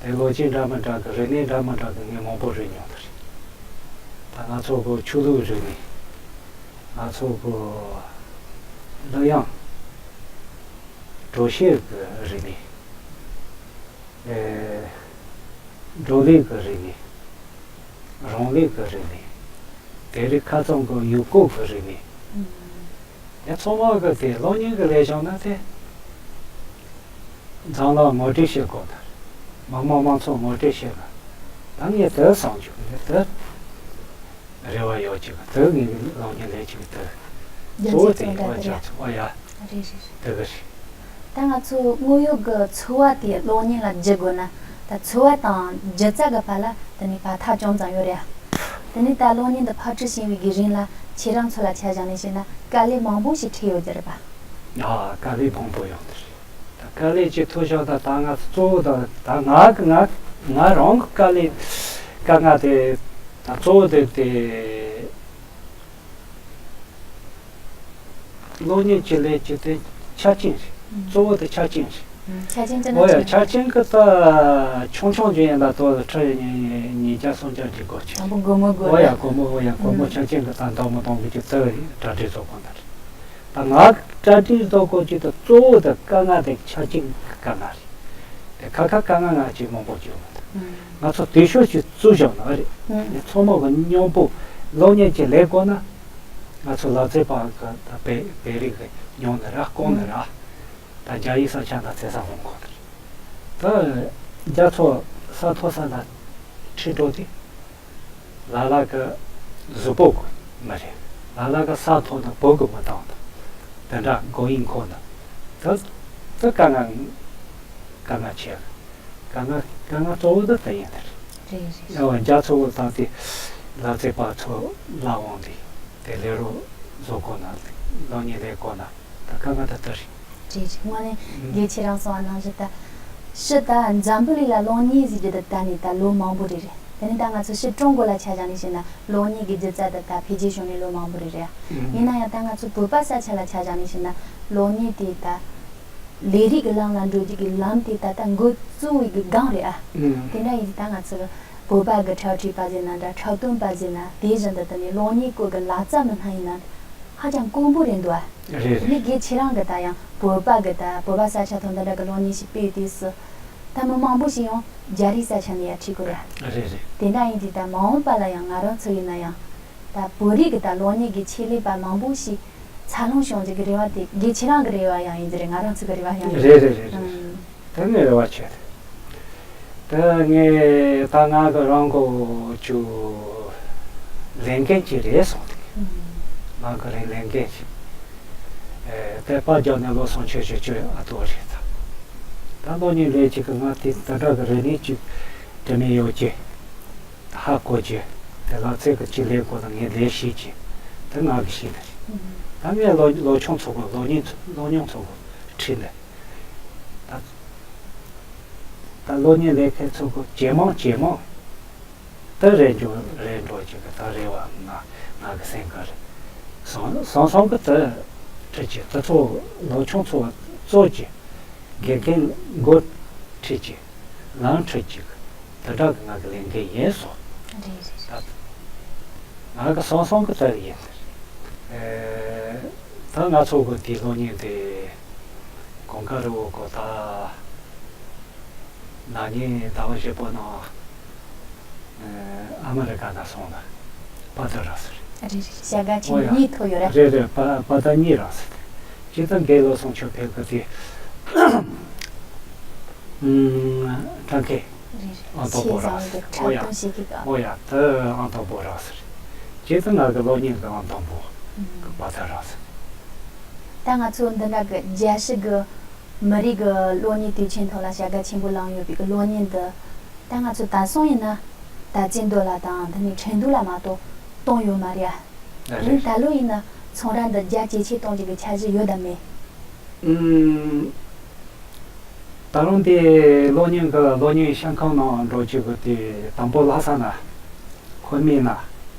རེད། དེ་ལོ་རྒྱུས་འདྲ་མི་འདྲ་གི། རིག་གནས་འདྲ་མི་འདྲ་གི་ངས་མང་པོ་རིག་མྱོང་ནི་རེད། ད་ང་ཚོ་གི་ཆོས་ལུགས་རིག་གནས། ང་ཚོ་གི་གླུ་དབྱངས། འགྲོ་ཤེས་གི་རིག་གནས། ཨེ། འགྲོ་ལུགས་ཀྱི་རིག་གནས། རང་ལུགས་ཀྱི་རིག་གནས། དེ་རིང་ཁ་སང་གི་ཡུལ་སྐོར་གྱི་རིག་གནས། ཨུམ། དེ་ཚང་མ་གི་དེ་གློག་བརྙན་གྱི་ལས་བྱུང་ན་དེ། འཛམ་གླིང་ངོ་སྤྲོད་བྱེད་དགོས་ན། མི་དམངས་མང་ཚོགས་ངོ་སྤྲོད་བྱེད་ན། ད་ངས་དེ་བསམ་བྱུང་། ངས་དེ། རེ་བ་ཡོད་ཅིག་དེ་ངའི་གློག་བརྙན་ལས་ཅིག་དེ། རྒྱ་གཙོ་བོ་ཆེ་དེ་ཚོ་འདྲ་ཡིན་པ། དེ་རྒྱ་རེད། ཆེ་བ་ཡ། རེད་རེད་རེད། དེ་གི་རེད། ད་ང་ཚོ་དངོས་ཡོད་ཀྱི་འཚོ་བ་དེ་གློག་བརྙན་ལ་བསྒྱུར་དགོས་ན། ད་འཚོ་བ་དང་སྒྱུ་རྩལ་གྱི་བར་ལ་དེ་ནས་བར་ཐག་ཅུང་ཙམ་ཡོད་རེད་ཨ། དེ་ནས་ད་གློག་བརྙན་འདི་ཕབ་སྒྲིག་བྱས་པའི་གི་རིང་ལ་ཁྱེད་རང་ཚོ་ལ་ཆ་བཞག་ནས་བཤད་ན་དཀའ་ལས་མང་པོ་ཞིག་འཕྲད་ཡོད་རྒྱུ་རེད་པ། ཨ། དཀའ་ལས་མང་པོ་ཡོད་རེད། ད་དཀའ་ལས་ཀྱི་ཐོག་བཞག་ད་ད་ང་གཙོ་བོ་ད་ད་ང་གི་ང་ང་རང་གི་དཀའ་ལས་དཀའ་ངལ་དེ་ད་གཙོ་བོ་དེ་དེ་གློག་བརྙན་གྱི་ལས་ཀྱི་དེ་ཆ་རྐྱེན་རེད། ཨང་། གཙོ་བོ་དེ་ཆ་རྐྱེན་རེད། ཨང་། ཆ་རྐྱེན་ཅི་འདྲ། འོ་ཡ། ཆ་རྐྱེན་གྱི་ད་ཆུང་ཆུང་ཅིག་ཡིན་ད་ལྟོ་ཁྲི་ཉིས་བརྒྱ་སུམ་བརྒྱ་ཅིག་དགོས་ཀྱི། དང་པོ་སྒོར་མོ་དགོས། འོ་ཡ། སྒོར་མོ། འོ་ཡ། སྒོར་མོ། ཨང་། ཆ་རྐྱེན་གྱི་ད་འདང་མི་འདང་གི་ཅིག་དེ་གྲ་སྒྲིག་བཟོ་དགོས་ད་རེད། ད་ང་གྲ་སྒྲིག་བཟོ་དགོས་ཀྱི་ད་གཙོ་བོ་ད་དཀའ་ངལ་དེ་ཆ་རྐྱེན་གྱི་དཀའ་ངལ་རེད། དེ་ཁ་ཁ་དཀའ་ངལ་ང་ཅིག་མང་པོ་ཅིག་ཡོད་མ་ད། ཨང་། ང་ཚོ་དེ་ཤོད་ཅིག་བཙུགས་བཞག་ན་རེད། ཨང་། ཚང་མ་གི་མཉམ་པོ་གློག་བརྙན་ཅིག་ལས་དགོས་ན། ང་ཚོ་ལབ་ཙེ་པ་གི་ད་བོད་བོད་རིགས་ཀྱི་ཉོ་ནི་ར་བསྐོར་ནི་ར། ད་རྒྱ་ཡིག་ས་ཆ་ན་ཚེ་ས་འོང་གོ་ནི་རེད། ད་རྒྱ་མཚོ་ས་མཐོ་ས་ན་ཁྲིད་འགྲོ་དུས། ལ་ལ་གི་གཟུགས་པོ་གི་མི་རེད། ལ་ལ་གི་ས་མཐོ་ན་བོད་གི་མི་བཏང་ད། དེ་འདྲ་མགོ་ཡིན་ཁོ་ན། ད་ད་དཀའ་ངལ་དཀའ་ངལ་ཆེ། དཀའ་ངལ་དཀའ་ངལ་གཙོ་བོ་ད་དེ་ཡིན་ནི་རེད། རེད་རེད། ཡང་བ་རྒྱ་མཚོ་བོ་བཏང་སྟེ་ལ་ཙེ་པ་ཚོ་ལ་འོང་དེ་དེ་ལས་རོགས་བཟོ་གོ་ན་ལོ་གཉིས་ལས་གོ་ན་ད་དཀའ་ངལ་ད་ད་རེད། རེད་རེད། དངོས་གནས་དགེ་ཆེ་རང་གསུངས་པ་ནང་བཞིན་ད། ཕྱི་ད་འཛམ་བུ་གླིང་ལ་གློག་བརྙན་ཟེར་རྒྱུ་དེ་ད་ནི་ད་ལོ་མང་པོ་རེད་རེད། དེ་ནི་ད་ང་ཚོ་ཕྱི་ཀྲུང་གོ་ལ་ཆ་བཞག་ནས་བཤད་ན་གློག་བརྙན་གྱི་སྒྱུ་རྩལ་དེ་ད་འཕེལ་རྒྱས་བྱུང་ནས་ལོ་མང་པོ་རེད་རེད། ཡིན་ན་ཡང་ད་ང་ཚོ་བོད་པ་ས་ཆ་ལ་ཆ་བཞག་ནས་བཤད་ན་གློག་བརྙན་དེ་ད་ལས་རིགས་ཀྱི་ལམ་ལ་འགྲོ་རྒྱུ་གི་ལམ་དེ་ད་ལྟ་འགོ་བཙུགས་པའི་གི་སྒང་རེད་ཨ། དེ་འདྲ་ཡིན་དུས་ད་ང་ཚོ་བོད་པ་གི་འཁྲབ་ཁྲིད་པ་ཟེར་ན་འདྲ། འཁྲབ་སྟོན་པ་ཟེར་ན། དེ་བཞིན་དུ་ད་ནི་གློག་བརྙན་སྐོར་གི་ལག་རྩལ་མི་སྣ་ཡིན་ན། ཧ་ཅང་དཀོན་པོ་རེད་འདུག་ཨ། རེད་རེད། དེ་ནི་དགེ་ཁྱེད་རང་གི་ད་ཡང་བོད་པ་གི་ད་བོད་པ་ས་ཆ་ཐོག་འདི་འདྲ་གི་གློག་བརྙན་ཞིག་སྤེལ་དུས་སུ། ད་མི་མང་པོ་ཞིག་ཡང་རྒྱ་རིགས་ས་ཆ་ནས་ཡར་ཁྲིད་དགོས་རེད། རེད་རེད། དེ་འདྲ་ཡིན་དུས་ད་མ་འོངས་པ་ལ་ཡང་ང་རང་ཚོ་ཡིན་ན་ཡང་། ད་བོད་རིགས་གི་ད་གློག་བརྙན་གི་ཆེད་ལས་པ་མང་པོ་ཞིག་འཚར་ལོངས་བྱུང་རྒྱུ་གི་རེ་བ་དེ་དགེ་ཁྱེད་རང་གི་རེ་བ་ཡང་ཡིན་གྱི་རེད། ང་རང་ཚོ་གི་རེ་བ་ཡང་ཡིན་གྱི་རེད། རེད་རེད་རེད། ཨང་། དེ་ནས་རེ་བ་ཆེ། དེ་ངས་ད་ང་གི་རང་གོ་ཅུ་ལས་འགན་ཅིག་རེད་སོང་དེ། ང་གི་རང་ལས་འགན་ཅིག་ཨེ། དེ་པར་རྒྱག་ནས་ལོ་སོང་ཆོས་ཆོས་ཆོས་ཨ་ཏོ་རེད་ད། ད་ལོ་གཉིས་ལས་ཅིག་གི་ང་དེ་ད་དྲག་གི་རེ་ནས་ཅིག་དྲི་མེད་ཡོད་ཀྱི། ད་ཧ་གོ་ཀྱི། དེ་ལ་ཚེ་གི་ཅིག་ལས་གོ་ད་ངས་ལས་ཤེས་ཀྱི། དེ་ང་གི་ཤེས་ནས། ད་ངས་ལོ་ལོ་ཆུང་ཚོ་གོ་ལོ་གཉིས་ལོ་ཉུང་ཚོ་གོ་ཁྲིད་ནས། ད་ད་ལོ་གཉིས་ལས་ཁའི་ཚོ་གོ་ཇེ་མང་ཇེ་མང་། ད་རེད་འགྲོ་རེད་འགྲོ་ཅིག་གི་ད་རེ་བ་ང་ང་གི་སེམས་ཁར་སང་སང་སང་གི་ད་ཁྲིད་ཅིག་ད་ཚོ་ལོ་ཆུང་ཚོ་གཙོ་ཅིག་དགེ་རྒན་མགོ་ཁྲིད་ཅིག་ལམ་ཁྲིད་ཅིག་ད་དྲག་གི་ང་གི་ལས་འགན་ཡིན་སོ། རེད་རེད། ད་ང་གི་སང་སང་གི་ད་ཡིན། ཨེ། ད་ང་ཚོ་གི་དེ་ལོ་གཉིས་དེ་གོང་ཁ་རི་བོ་གོ་ད་ན་ནིང་ཟླ་བ་བཞི་པོ་ནང་ཨ་མི་རི་ཀ་ན་སོང་ལ་པ་ད་ར་སི་རེད། རེད་རེད། བྱ་དགའ་ཆེན་པོ་གཉིས་ཐོབ་ཡོད་རེད། རེད་རེད། པ་པ་ད་གཉིས་ར་སི་རེད། ཅི་ཙམ་རྒན་ལོ་སོང་ཆོས་ཕེབས་གི་དེ་ཁྲང་ཁེ་རེད་རེད། ཨང་དོ་པོ་ར་སི་རེད། ཨོ་ཡ་ཨོ་ཡ་ད་ཨང་དོ་པོ་ར་སི་རེད། ཅི་ཙམ་ང་གི་ལོ་གཉིས་གི་ཨང་དོ་པོ་གི་པ་ད་ར་སི་རེད། ད་ང་ཚོ་འདི་འདྲ་གི་རྒྱལ་སྤྱི་གི་མི་རིགས་ཀྱི་གློག་བརྙན་དུས་ཆེན་ཐོག་ལ་བྱ་དགའ་ཆེན་པོ་བླངས་ཡོད་པའི་གི་གློག་བརྙན་འདི། ད་ང་ཚོ་ད་སོང་ཡིན་ན། ད་བཙན་རྡོ་ལ་དང་འདི་ནས་ཁྲེང་ཏུའུ་ལ་མ་གཏོགས་གཏོང་ཡོད་མ་རེད་ཨ། དེ་རེད། ད་ལོ་ཡིན་ན་ཚོང་ར་འདི་རྒྱ་ཇེ་ཆེ་གཏོང་རྒྱུ་གི་འཆར་གཞི་ཡོད་དམ་མེད། ཨུམ། ད་རུང་དེ་གློག་བརྙན་གི་གློག་བརྙན་ཤང་ཁང་ནང་འགྲོ་རྒྱུ་གི་དེ་དང་པོ་ལྷ་ས་ན། ཁོ་མི་ན།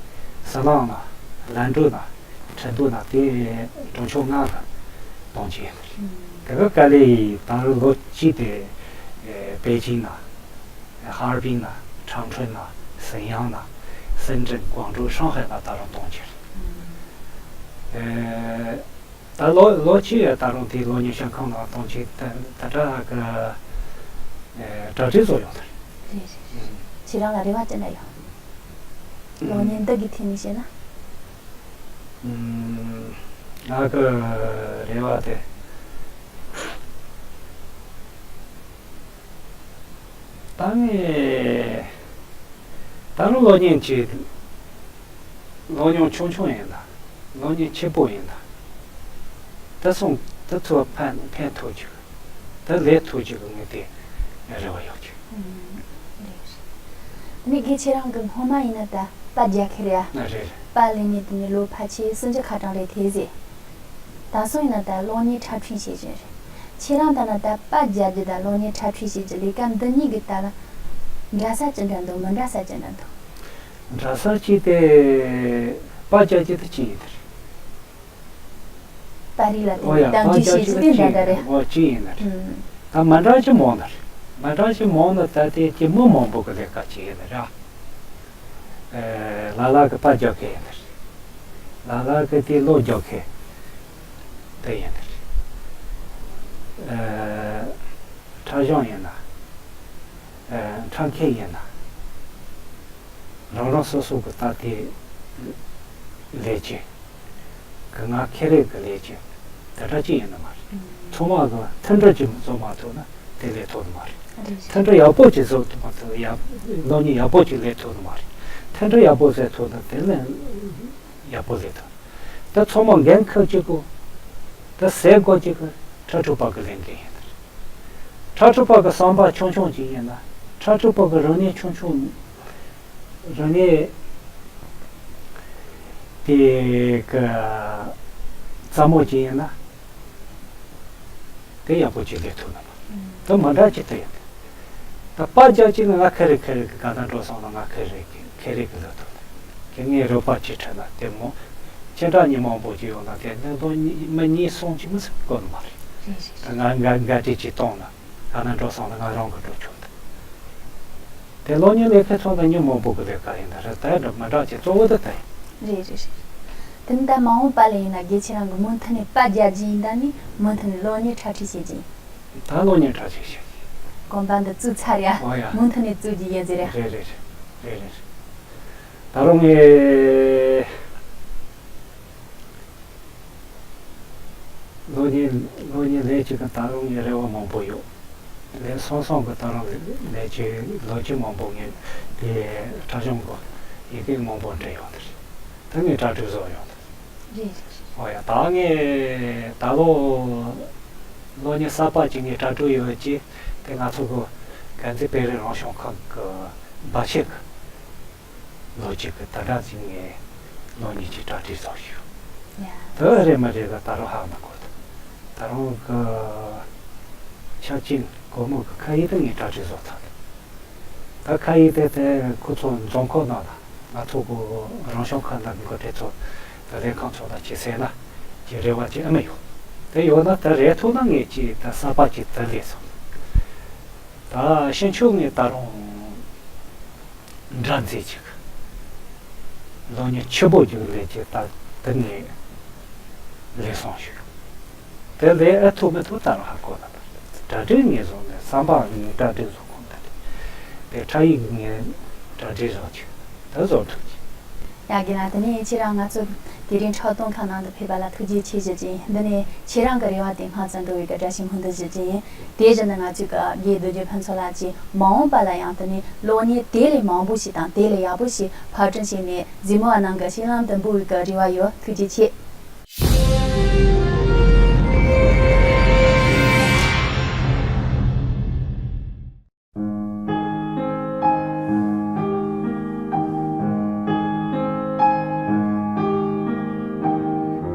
ཟི་ལིང་ན། ལན་ཀྲུའུ་ན། ཁྲིན་ཏུའུ་ན་དེ་གྲོང་ཆོག་ལྔ་གི་གཏོང་རྒྱུ་ཡིན། དེ་གི་དཀའ་ལས་ད་རུང་ལོ་གཅིག་དེ་པེ་ཅིང་ན། ཧར་པིན་ན། ཁྲང་ཁྲུན་ན། ཟིན་ཡང་ན། སིན་ཀྲིན། ཀོང་ཀྲོའུ། ཧྲང་ཧའེ་ན་ད་རུང་གཏོང་རྒྱུ་རེད། ད་ལོ་ལོ་གཅིག་ད་རུང་དེ་གློག་བརྙན་ཤང་ཁང་ནང་གཏོང་རྒྱུ་ད་ད་ལྟ་གི་གྲ་སྒྲིག་བཟོ་ཡོང་ད། རེད་རེད་རེད། ཁྱེད་རང་ལ་རེ་བ་ཅི་འདྲ་ཡོད། གློག་བརྙན་འདི་གི་ཐད་ནས་བཤད་ན། ང་གི་རེ་བ་དེ། ད་ངས་ད་རུང་གློག་བརྙན་གྱི་གློག་བརྙན་ཆུང་ཆུང་ཡིན་ན་གློག་བརྙན་ཆེ་པོ་ཡིན་ན་ད་སོང་ད་ཚོ་ཕན་ཕན་ཐོགས་རྒྱུ་ད་ལས་ཐོགས་རྒྱུ་གི་ངས་དེ་རེ་བ་ཡོད་རྒྱུ། ནི་དགེ་ཁྱེད་རང་གི་སྔོན་མ་ཡིན་ན་ད་པར་རྒྱག་མཁན་རེད་ཨ། རེད། པར་ལེན་མཁན་དེ་ནི་ལོ་ཕལ་ཆེར་སུམ་ཅུ་ཁ་གྲངས་རེད་དེ་ཟེར། ད་སོང་ཡིན་ན་ད་གློག་བརྙན་འཁྲབ་ཁྲིད་བྱེད་བཞིན་རེད། ཁྱེད་རང་ལྟར་ན་ད་པར་རྒྱག་རྒྱུ་དང་གློག་བརྙན་འཁྲབ་ཁྲིད་བྱེད་རྒྱུ་ལས་ཀ་འདི་གཉིས་ཀྱི་ཐད་ལ་འདྲ་ས་ཅི་འདྲ་འདུག་མི་འདྲ་ས་ཅི་འདྲ་འདུག་འདྲ་ས་གཅིག་དེ་པར་རྒྱག་རྒྱུ་དེ་གཅིག་ཡིན་དེ་རེད། པར་རིས་ལ་ཨོ་ཡ། བརྟེན་ནས་གཏམ་རྒྱུད་བཤད་རྒྱུ་དེ་འདྲ་འདྲ་རེད། ཨོ་གཅིག་ཡིན་ནི་རེད། ཨུམ། ད་མི་འདྲ་ཅི་མང་ནི་རེད། མི་འདྲ་ཅི་མང་ནི་ད་དེ་ཀྱི་མི་མང་པོ་གི་ལས་ཀ་བྱེད་ཡིན་ནི་རེད། ཨེ། ལ་ལ་གི་པར་རྒྱག་མཁན་ཡིན་ནི་རེད། ལ་ལ་གི་དེ་གློག་རྒྱག་མཁན་དེ་ཡིན་ནི་རེད། ཨེ། འཁྲབ་གཞུང་ཡིན་ན། ཨེ། འཁྲབ་མཁན་ཡིན་ན། རང་རང་སོ་སོ་གི་ད་དེ་ལས་བྱེད། གི་ང་ཁེ་རེ་གི་ལས་ཀྱི་དེ་འདྲ་ཅི་ཡིན་ནི་མ་རེད། ཚང་མ་གི་མཐུན་སྒྲིལ་ཅིག་བཟོ་མ་ཐུབ་ན་དེ་ལས་ཐུབ་ནི་མ་རེད། མཐུན་སྒྲིལ་ཡག་པོ་ཅིག་བཟོ་ཐུབ་མ་ཐུབ། ཡག་སློབ་གཉེར་ཡག་པོ་ཅིག་ལས་ཐུབ་ནི་མ་རེད། མཐུན་སྒྲིལ་ཡག་པོ་བཟོ་ཐུབ་ན་དེ་ལས་ཡག་པོ་ལས་ཐུབ། ད་ཚང་མ་འགན་འཁུར་གཅིག་གོ། ད་ཟས་གོ་གཅིག་གི་ཁྲ་ཁྲུ་པ་གི་ལས་འགན་ཡིན། ཁྲ་ཁྲུ་པ་གི་བསམ་པ་ཆུང་ཆུང་ཅིག་ཡིན་ན། ཁྲ་ཁྲུ་པ་གི་རང་ཉིད་ཆུང་ཆུང་རང་ཉིད་དེ་གི་རྩ་མོ་ཅིག་ཡིན་ན། དེ་ཡག་པོ་ཅིག་ལས་ཐུབ་ན་མ། ད་མ་འདྲ་ཅིག་ད་ཡིན། ད་པ་རྒྱག་ཅིག་ང་ཁ་རེ་ཁ་རེ་གི་ག་ད་འགྲོ་སོང་ན་ང་ཁ་རེ་གི་ཁེ་རེ་གི་ལོ་ཐོག་ནས་ཁྱེད་ངའི་རོགས་པ་ཅིག་ཁྲིད་ན་དེ་མོ་ཁྱེད་འདྲ་མི་མང་པོ་ཅིག་ཡོང་ན་དེ་ནས་ལོ་གཉིས་མི་གཉིས་གསུམ་ཅིག་མི་སྲིད་དགོས་ནི་མ་རེད། རེད་རེད། ད་ང་ང་འགའ་བྲིས་ཅིག་གཏོང་ན་ག་ན་འགྲོ་སོང་ན་ང་རང་གི་འགྲོ་ཆོག་ད། དེ་ལོ་གཉིས་ལས་ཁེ་ཚོང་དང་མི་མང་པོ་གི་ལས་ཀ་ཡིན་ད་རེད། ད་འདྲ་མི་འདྲ་ཅིག་གཙོ་བོ་དེ་ད་ཡིན། རེད་རེད་རེད། དེ་ནི་ད་མ་འོངས་པ་ལ་ཡིན་ན་དགེ་ཁྱེད་རང་གི་མུ་མཐུད་ནས་པ་རྒྱག་རྒྱུ་ཡིན་ད་ནི་མུ་མཐུད་ནས་གློག་བརྙན་འཁྲབ་ཁྲིད་བྱེད་རྒྱུ་ཡིན། ད་གློག་བརྙན་འཁྲབ་ཁྲིད་བྱེད་རྒྱུ་ཡིན། གོམ་པ་འདི་བཙུགས་ཚར་ཡ། ཨོ་ཡ། མུ་མཐུད་ནས་བཙུགས་རྒྱུ་ཡིན་ཟེར་ཡ། རེད་རེད་རེད་རེད་རེད། ད་རུང་ངས་གློག་བརྙན་གློག་བརྙན་ལས་བྱེད་ཀྱི་ད་རུང་ངས་རེ་བ་མང་པོ་ཡོད། ལས་སོང་སོང་གི་ད་རུང་ལས་བྱེད་ལོ་རྒྱུས་མང་པོ་ངས་དེ་འཁྲབ་གཞུང་གི་ཡི་གེ་མང་པོ་འབྲི་ཡོད་དེ། ད་ངས་གྲ་སྒྲིག་བཟོ་ཡོད་དེ། རེད་རེད། ཨོ་ཡ། ད་ངས་ད་ལོ་གློག་བརྙན་གསར་པ་ཅིག་ངས་གྲ་སྒྲིག་ཡོད་ཅེས་དེ་ང་ཚོ་གི་དཀར་མཛེས་དཔལ་རི་རང་བྱུང་ཁམས་ཀྱི་འབའ་ཞིག་གི་ལོ་གཅིག་གི་ད་ལྟ་ཅིག་ངས་ལོ་གཉིས་ཀྱི་གྲ་སྒྲིག་བཟོ་ཞུ། ཡ། དེ་རེད་མ་རེད་ད་ད་རུང་ཧ་མ་གོ། ད་རུང་གི་ཆབས་ཅིག་སྒོར་མོ་གི་ཁ་ཡིག་དེ་ངས་གྲ་སྒྲིག་བཟོ་ཚར། ད་ཁ་ཡིག་དེ་དེ་ཁོ་ཚོ་རྫོང་ཁོག་ནང་ལ་ང་ཚོ་གི་རང་བྱུང་ཁམས་ནང་གི་དེ་ཚོ་དེ་ལས་ཁང་ཚོ་ལ་ཅིག་གསན་ན་ཅིག་རེ་བ་ཅིག་ཨ་མ་ཡོད། དེ་ཡོད་ན་དེ་རེད་ཐུབ་ན་ངས་ཅིག་ད་གསར་པ་ཅིག་དེ་ལས་སོང་། ད་ཕྱི་ཕྱོགས་ངས་ད་རུང་འདྲ་མཛེས་ཅིག་གློག་བརྙན་ཆེ་པོ་ཅིག་ལས་ཅིག་ད་དེ་ངས་ལས་སོང་ཞུ། དེ་ལས་ཨ་ཐུབ་མི་ཐུབ་ད་རུང་ཧ་གོ་ན་གྲ་སྒྲིག་ངས་བཟོ་ནས་བསམ་པ་ངས་གྲ་སྒྲིག་བཟོ་ཁོང་ད་དེ་དེ་ཕྲ་ཡིག་ངས་གྲ་སྒྲིག་བཟོ་ཅིག་ད་བཟོ་ཐུབ་ཅིག་ཡ་རྒན་ལགས། དེ་ནས་ཁྱེད་རང་ང་ཚོ་དེ་རིང་འཁྲབ་སྟོན་ཁང་ནང་དུ་ཕེབས་པ་ལ་ཐུགས་རྗེ་ཆེ་ཞུ་རྒྱུ་ཡིན། འདི་ནས་ཁྱེད་རང་གི་རེ་བ་དེ་སྔ་ཙམ་འགྲོ་བའི་གི་བཀྲ་ཤིས་སྨོན་འདུན་ཞུ་རྒྱུ་ཡིན། དེ་བཞིན་དུ་ང་ཚོའི་གི་དགེ་རྡོ་རྗེ་ཕུན་ཚོགས་ལགས་ཀྱིས་མ་འོངས་པ་ལ་ཡང་དེ་ནས་གློག་བརྙན་དེ་ལས་མང་པོ་ཞིག་དང་དེ་ལས་ཡག་པོ་ཞིག་ཕབ་སྒྲིག་བྱས་ནས་གཟིགས་མོ་བ་རྣམས་ཀྱི་ཤེས་ལམ་དུ་འབུལ་བའི་གི་རེ་བ་ཡོད། ཐུགས་རྗེ་ཆེ།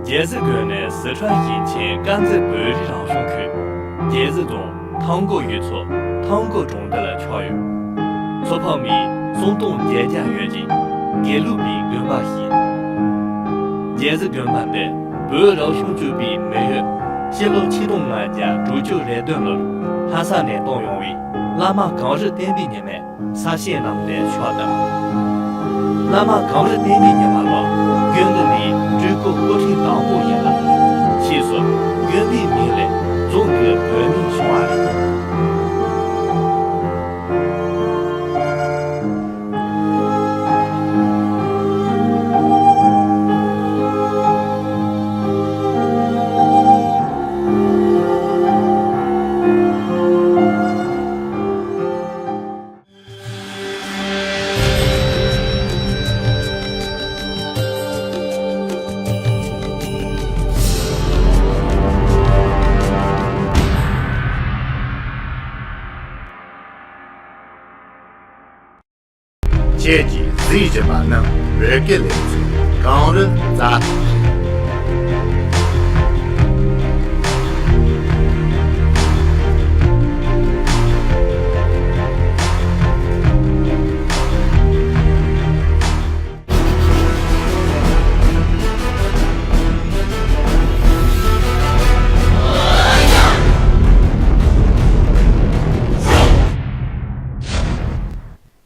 རྒྱལ་རྩེ་དགོན་ནི་སི་ཁྲོན་ཞིང་ཆེན་དཀར་མཛེས་བོད་རིགས་རང་སྐྱོང་ཁུལ་རྒྱལ་རྩེ་རྫོང་ཐང་མགོ་ཡུལ་ཚོ་ཐང་མགོ་གྲོང་རྡལ་ལ་ཆགས་ཡོད། མཚོ་ཕག་མིས་སུམ་སྟོང་བརྒྱད་བརྒྱ་ཡོད་ཅིང་དགེ་ལུགས་པའི་དགོན་པ་ཞིག་རྒྱལ་རྩེ་དགོན་པ་འདི་བོད་རང་སྐྱོང་ལྗོངས་ཀྱི་མི་ཡུལ་ཕྱི་ལོ་ཆིག་སྟོང་ལྔ་བརྒྱ་དྲུག་ཅུ་རེ་བདུན་ལོར་ལྷ་ས་ནས་བཏོན་ཡོང་བའི་བླ་མ་གངས་རི་བསྟན་པའི་ཉི་མས་ས་གཞི་གནང་སྟེ་ཕྱོགས་བཏབ། བླ་མ་གངས་རི་བསྟན་པའི་ཉི་མ་ལ་དགོན་འདི་ནི་སྤྲུལ་སྐུ་སྐུ་ཕྲེང་དང་པོ་ཡིན་ལ། ཕྱིས་སུ་དགོན་པའི་མིང་ལས་རྫོང་གི་བོད་མིང་བྱུང་བ་རེད། ཁྱེད་ཀྱིས་གཟིགས་བཞིན་པ་ནི་བོད་སྐད་ལས་ཚན་གངས་རི་རྩྭ་ཐང་རེད།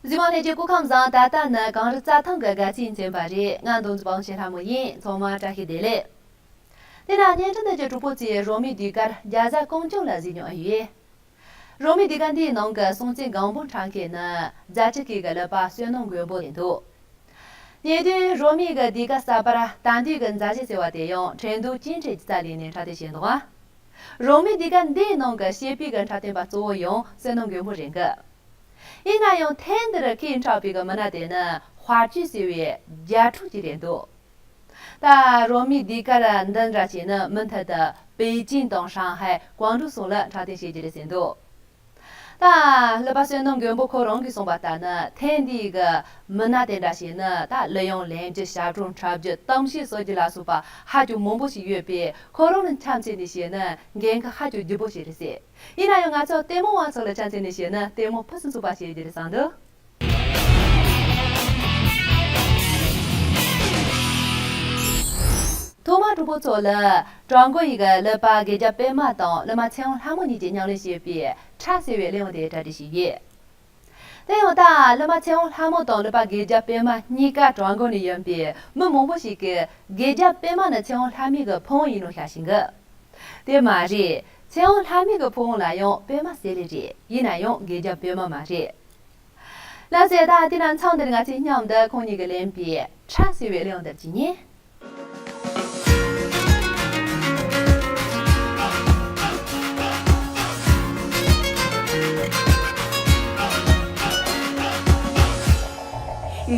གཟིགས་མོ་བ་ལྷན་རྒྱས་སྐུ་ཁམས་བཟང་། ད་ལྟ་ནི་གངས་རི་རྩྭ་ཐང་གི་དགའ་ཚལ་མཚོན་པ་རེད། ང་མདུན་ཚོ་བང་ཆེན་ལྷ་མོ་ཡིན། ཚང་མ་བཀྲ་ཤིས་བདེ་ལེགས། དེ་ན་བརྙན་འཕྲིན་དེ་གི་གྲོགས་པོ་ཚོས་རོ་མའི་ཟློས་གར་རྒྱ་བཟའ་ཀོང་ཇོ་ལ་གཟིགས་མྱོང་ཨེ་ཡོད། རོ་མའི་ཟློས་གར་འདིའི་ནང་གི་སྲོང་བཙན་སྒམ་པོ་འཁྲབ་མཁན་ནི་རྫ་ཆུ་ཁའི་གི་ཀླུ་པ་བསོད་ནམས་མགོན་པོ་ཡིན་འདུག་ཉེ་དུས་རོ་མི་གི་ཟློས་གར་གསར་པར་ད་འདོད་ཀྱི་མཛའ་གཞས་ཟེར་བ་དེ་ཡང་ཁྲེང་ཏུའུ་ཅིན་ཁྲེ་སྒྱུ་རྩལ་ལས་ནས་འཁྲབ་སྟོན་བྱས་འདུག་རོ་མི་ཟློས་གར་འདིའི་ནང་གི་བྱིས་པའི་གི་འཁྲབ་སྟོན་པ་གཙོ་བོ་ཡང་བསོད་ནམས་མགོན་པོ་རེད་གི། ཡིན་ན་ཡང་ཐེངས་འདིར་ཁོས་འཁྲབ་པའི་གི་མི་སྣ་དེ་ནི་དཔའ་བཅོས་ཟེར་བའི་རྒྱ་ཕྲུག་ཅིག་རེད་འདུག་ད་རོ་མི་ཟློས་གར་འདི་འདྲ་བྱས་ནི་མུ་མཐུད་དུ་པེ་ཅིན་དང་ཧྲང་ཧའེ་ཀོང་ཀྲོའུ་སོགས་ལ་འཁྲབ་སྟོན་བྱེད་རྒྱུ་རེད་ཟེར་འདུག་ད་ཀླད་པ་བསོད་ནམས་མགོན་པོ་ཁོ་རང་གིས་གསུངས་པ་ལྟར་ན་ཐེངས་འདིའི་གི་མི་སྣ་དེ་འདྲ་བྱས་ནི་ད་གླུ་དབྱངས་ལེན་རྒྱུ། ཞབས་བྲོ་འཁྲབ་རྒྱུ། གཏམ་བཤད་གསོལ་རྒྱུ་ལ་སོགས་པ་ཧ་ཅང་མང་པོ་ཞིག་ཡོད་པས་ཁོ་རང་ལ་ཆ་མཚོན་ནས་བཤད་ན་འགན་ཁུར་ཧ་ཅང་ལྗིད་པོ་ཞིག་རེད་ཟེར། ཡིན་ན་ཡང་ང་ཚོ་ལྟད་མོ་བ་ཚོ་ལ་ཆ་མཚོན་ནས་བཤད་ན་ལྟད་མོ་ཕུན་སུམ་ཚོགས་པ་ཞིག་རེད་བསམ་འདུག་ཐོག་མར་གྲོགས་པོ་ཚོ་ལ་ཀྲང་གོ་ཡི་གི་ཀླད་པ་དགེ་རྒྱལ་པད་མ་དང་ཀླུ་མ་ཚེ་དབང་ལྷ་མོ་གཉིས་ཀྱིས་མཉམ་ལེན་བྱས་པའི་ཁྲ་ཟེར་བའི་གླུ་དབྱངས་དེ་གྲ་སྒྲིག་ཞུས་ཡོད། དེ་ཡང་ད་ཀླུ་མ་ཚེ་དབང་ལྷ་མོ་དང་ཀླད་པ་དགེ་རྒྱལ་པད་མ་གཉིས་ཀ་ཀྲང་གོ་ནས་ཡིན་པས་མི་མང་པོ་ཞིག་གིས་དགེ་རྒྱལ་པད་མ་ནི་ཚེ་དབང་ལྷ་མོའི་གི་ཕུ་བོ་ཡིན་ནོ་ཤ་ཞེན་གི། དེ་མ་རེད། ཚེ་དབང་ལྷ་མོའི་གི་ཕུ་བོ་ལ་ཡང་པད་མ་ཟེར་ལེ་རེད། ཡིན་ན་ཡང་དགེ་རྒྱལ་པད་མ་མ་རེད། ལགས་སོ། ད་དེ་ན་མཚམས་འདིར་ང་ཚོས་མཉམ་དུ་ཁོང་གཉིས་ཀྱིས་ལེན་པའི་ཁྲ་ཟེར་བའི་གླུ་དབྱངས་འདིར་གྱིས་ཉན།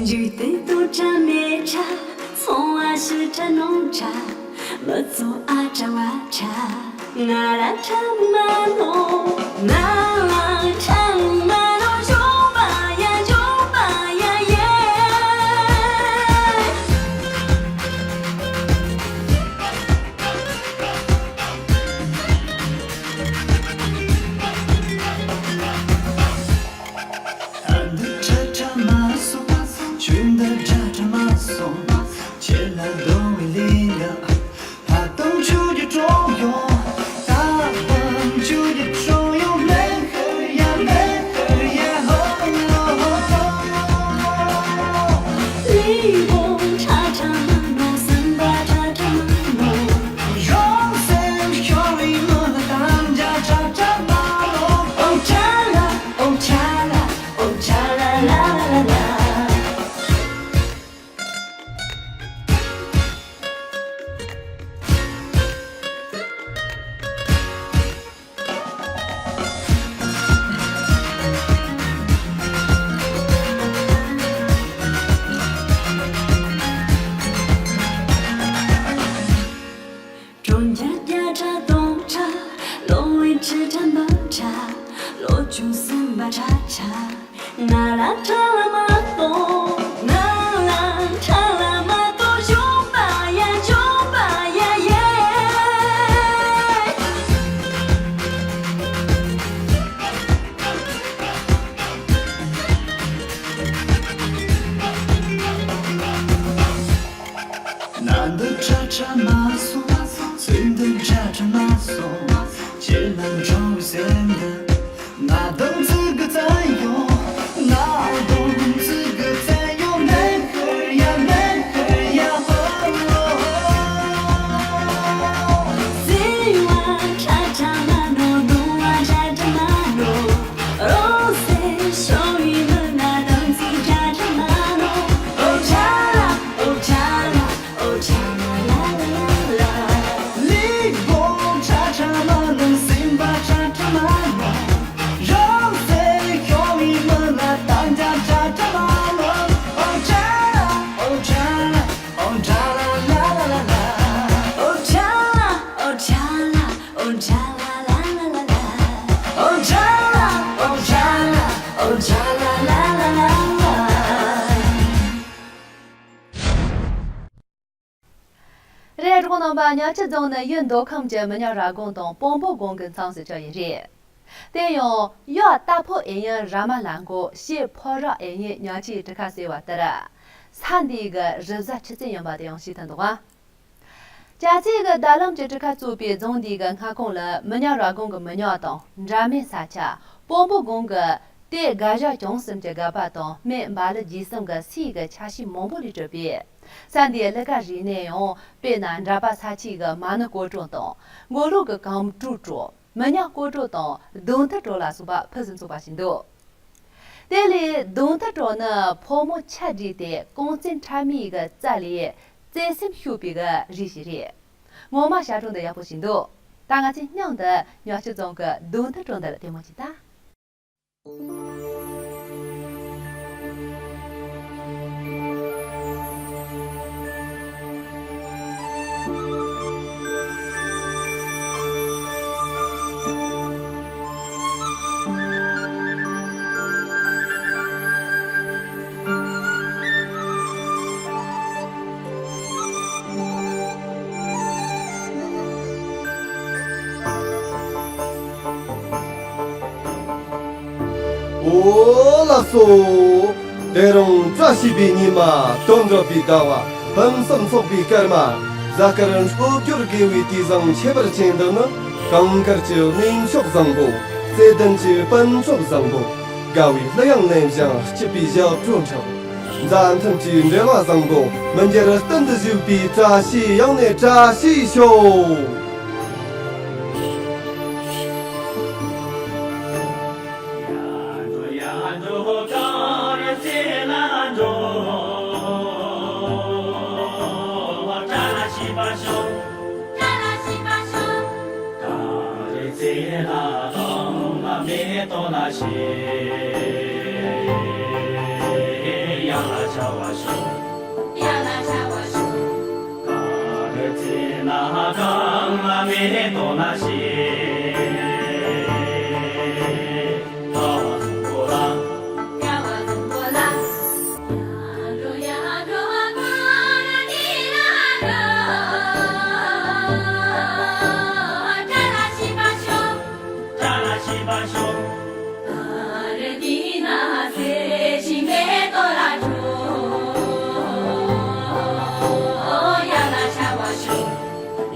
འཇིག་རྟེན་དུ་ཁྲ་མེད་ཁྲ། ཚོང་བ་ཞིག་ཁྲ་ནོར་ཁྲ། མི་ཚོགས་ཨ་ཁྲ་བ་ཁྲ། ང་ལ་ཁྲ་མ་ནོར། ང་ལ་ཁྲ་མ་ནོར། ཞོགས་པ་ཡ་ཞོགས་པ་ཡ་ཡེ། ཨ་འདི་ཁྲ་ཁྲ་མ་སོང་། ཁྱོད་འདི་ཁྲ་ཁྲ་མ་སོང་། ཁྱེད་ལ་འདོད་པའི་ལས་ལ། ད་དུང་ཁྱོད་ཀྱི་གྲོགས་ཡོང་། ད་དུང་ཁྱོད་ཀྱི་གྲོགས་ཡོང་། ལེན་ཁུར་ཡ་ལེན་ཁུར་ཡ་ཧོ་ཧོ་ཧོ། ལི་བོ་ཁྲ་ཁྲ་མ་ནོར། སེམས་པ་ཁྲ་ཁྲ་མ་ནོར། རང་སེམས་ཤོར་བའི་མི་ལ་དམ་བཅའ་ཁྲ་ཁྲ་མ་ནོར། ཨོ་ཁྲ་ལ་ཨོ་ཁྲ་ལ་ཨོ་ཁྲ་ལ་ལ་ལ་ལ། གྲོང་ཁྱེར་བརྒྱ་ཕྲག་སྟོང་ཕྲག་ལོ་བའི་ཁྲི་ཕྲག་འབུམ་ཕྲག་ལོ་ཆུང་སེམས་པ་ཁྲ་ཁྲ། ང་ལ་ཁྲ་ལ་མ་གཏོགས། ང་ལ་ཁྲ་ལ་མ་གཏོགས། ཞོགས་པ་ཡ་ཞོགས་པ་ཡ་ཡེ། ན་འདི་ཁྲ་ཁྲ་མ་སོང་། ཚེ་འདི་ཁྲ་ཁྲ་མ་སོང་། ཁྱེད་ལ་འགྲོ་བའི་སེམས་འདི། ང་དང་ཚིག་གི་བཙན་ཡོང་། ང་དང་ཚིག་གི་བཙན་ཡོང་། ལེན་ཁུར་ཡ་ལེན་ཁུར་ཡ་ཧོ། སེམས་པ་ཁྲ་ཁྲ་མ་ནོར། སྣང་བ་ཁྲ་ཁྲ་མ་ནོར། རང་སེམས་ཤོར་བའི་མི་ང་དང་ཚིག་ཁྲ་ཁྲ་མ་ནོར། ཨོ་ཁྲ་ལ་ཨོ་ཁྲ་ལ། ཨོ་ཁྲ་ལ་ལ་ལ་ལ། ལི་བོ་ཁྲ་ཁྲ་མ་ནོར། སེམས་པ་ཁྲ་ཁྲ་མ་ནོར། རང་སེམས་ཤོར་བའི་མི་ལ་དམ་བཅའ་ཁྲ་ཁྲ་མ་ནོར། ཨོ་ཁྲ་ལ་ཨོ་ཁྲ་ལ། ཨོ་ཁྲ་ལ་ལ་ལ་ལ་ལ། ཨོ་ཁྲ་ལ་ཨོ་ཁྲ་ལ། ཨོ་ཁྲ་ལ་ཨོ་ཁྲ་ལ་ལ་ལ་ལ། ཨོ་ཁྲ་ལ་ཨོ་ཁྲ་ལ་ཨོ་ཁྲ་ལ་ལ་ལ་ལ་ལ། རེད། གྲོགས་རྣམ་པ། ཉག་ཆུ་རྫོང་ནི་ཡུལ་མདོ་ཁམས་ཀྱི་མི་ཉག་ར་དགོན་དང་སྤོ་འབོད་དགོན་གྱི་མཚམས་སུ་ཆགས་ཡོད་རེད། དེ་ཡང་ཡུལ་རྟ་ཕོ་ཨེ་ཡིན་ར་མ་ལ་མགོ། གཞས་ཕོ་རབ་ཨེ་ཡིན་ཉག་ཆུའི་གྲུ་ཁ་ཟེར་བ་ལྟར། ས་འདིའི་གི་རི་གཟར་ཆུ་རྩེ་ཡིན་པ་དེ་ཡང་ཤེས་ཐུབ་འདུག་ཨ། རྒྱ་ཚོས་གི་རྡ་ལམ་གྱི་གྲུ་ཁ་བཙུགས་པའི་རྫོང་འདིའི་གི་མངའ་ཁོངས་ལ་མི་ཉག་ར་དགོན་གྱི་མི་ཉག་དང་འདྲ་མིན་ས་ཆ། སྤོ་འབོད་དགོན་གྱི་སྟོད་དགའ་ཞག་གྱང་གསུམ་གྱི་སྒལ་པ་དང་སྨད་འབའ་ལི་རྗེས་གསུམ་གྱི་སའི་གི་ཆ་ཤས་མང་པོ་ལས་གྲུབ་པས། ས་འདིའི་གླུ་གར་རིག་གནས་ཡང་དཔེར་ན་འདྲ་པ་ས་ཆའི་གི་མ་ཎི་སྐོར་བྲོ་དང་མགོ་ལོག་གི་གམ་ཀྲུ་བྲོ། མི་ཉག་སྐོར་བྲོ་དང་གདུང་མཐུ་བྲོ་ལ་སོགས་པ་ཕུན་སུམ་ཚོགས་པ་ཞིག་འདུག་དེ་ལས་གདུང་མཐའ་སྒྲོགས་ནི་ཕོ་མོ་ཆ་འདྲེས་ཏེ་རྐང་རྩེད་འཁྲབ་མིའི་གི་རྩ་ལས་བརྩེ་སེམས་ཤུགས་པའི་གི་རིགས་ཤིག་རེད། ངོ་མ་ཞབས་བྲོ་འདི་ཡག་པོ་ཞིག་འདུག་ད་ང་ཚོས་མཉམ་དུ་ཉག་ཆུ་རྫོང་གི་གདུང་མཐའ་སྒྲོགས་འདི་ལ་ལྟད་མོ་ཅིག་ལྟ། འོ་ལགས་སོ། དེ་རིང་བཀྲ་ཤིས་པའི་ཉི་མ། དོན་འགྲུབ་པའི་ཟླ་བ། ཕུན་སུམ་ཚོགས་པའི་སྐར་མ། གཟའ་སྐར་འཕྲོད་སྦྱོར་དགེ་བའི་དུས་བཟང་ཁྱད་པར་ཅན་འདི་ནི། གངས་དཀར་གྱི་གནས་མཆོག་བཟང་པོ། བརྩེ་ལྡན་གྱི་སྤུན་མཆོག་བཟང་པོ། དགའ་བའི་གླུ་དབྱངས་ལེན་ཞིང་སྐྱིད་པའི་ཞབས་བྲོ་འཁྲབ། མཛའ་མཐུན་གྱི་འབྲེལ་བ་བཟང་པོ། མི་འགྱུར་གཏན་དུ་བཞུགས་པའི་བཀྲ་ཤིས་ཡང་ནས་བཀྲ་ཤིས་ཤོག་གངས་རི་རྩེ་ལ་གངས་ལ་མེ་ཏོག་ལ་ཞེས། ཡར་ལ་ཆར་པ་ཤོག་ཡར་ལ་ཆར་པ་ཤོག་གངས་རི་རྩེ་ལ་གངས་ལ་མེ་ཏོག་ལ་ཞེས།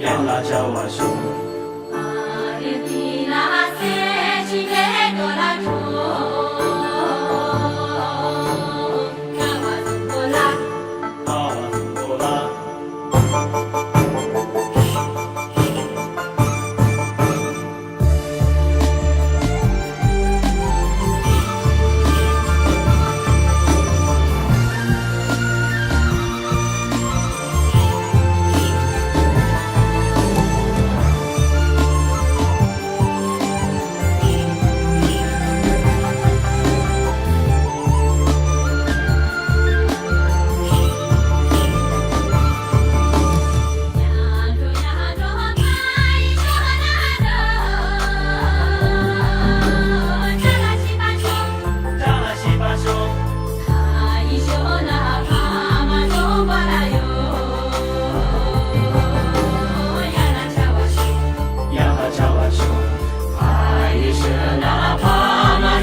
ཡར་བ་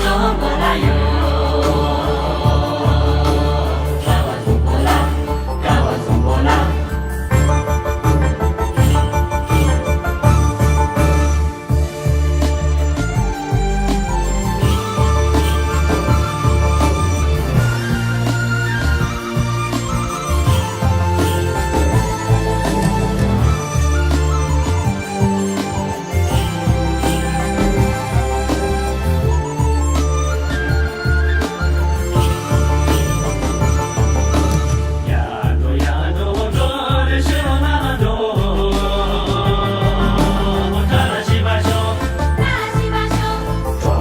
བཟང་པོ་ལ། ཡར་བ་བཟང་པོ་ལ། ཡར་ལ་ཆར་པ་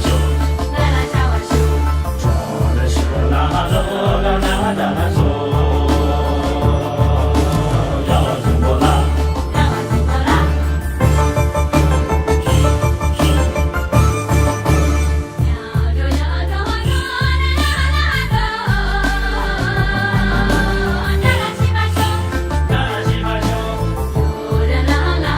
ཤོག་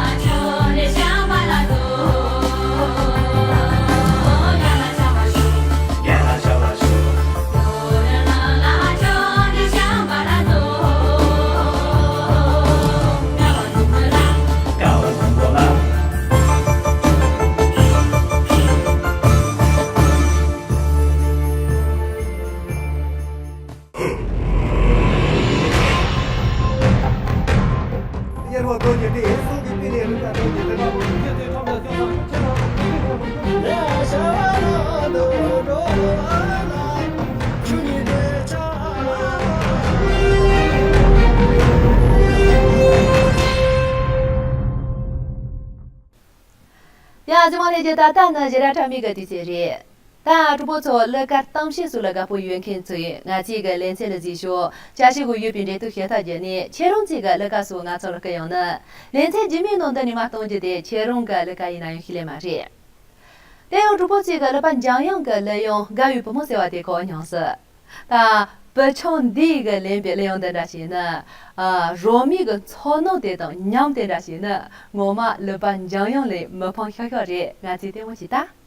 གཟིགས་མོ་ལྷན་རྒྱས། ད་ལྟ་ནི་ཞེ་དྲག་ཕྲ་མོའི་གི་དུས་ཚོད་རེད། ད་གྲོགས་པོ་ཚོ་གླུ་གར་གཏམ་བཤད་སོགས་ལ་དགའ་པོ་ཡོད་མཁན་ཚོས་ང་ཚོའི་གི་ལེ་ཚན་ལ་གཟིགས་ཤོག་ཆ་ཤས་ཀྱི་ཡོད་པའི་འབྲེལ་གཏུག་ཞུ་ཐབས་བརྒྱུད་ནས་ཁྱེད་རང་ཚོའི་གི་གླུ་གར་སོགས་ང་ཚོ་ལ་བསྐུར་ཡོང་ནི། ལེ་ཚན་རྗེས་མའི་ནང་དུ་ཉི་མ་གཏོང་རྒྱུ་དེ་ཁྱེད་རང་གི་གླུ་གར་ཡིན་ན་ཡང་ཤེས་ལེ་མ་རེད། དེ་ཡང་གྲོགས་པོ་ཚོའི་གི་གླུ་པ་འཇམ་དབྱངས་ཀྱི་གླུ་དབྱངས་དགའ་བའི་བུ་མོ་ཟེར་བ་དེ་གོ་མྱོང་སྲིད། ད་བུ་ཆུང་འདིས་གི་ལེན་པའི་གླུ་དབྱངས་འདི་འདྲ་ཞིག་ནི། ཨ། རང་མོས་ཀྱི་ཚོར་སྣང་དེ་དང་མཉམ་དེ་འདྲ་ཞིག་ནི་ངོ་མ་གླུ་པ་འཇམ་དབྱངས་ལས་མི་ཕམ་ཤོག་ཤོག་རེད། ང་ཚོས་ལྟད་མོ་བྱེད་ད།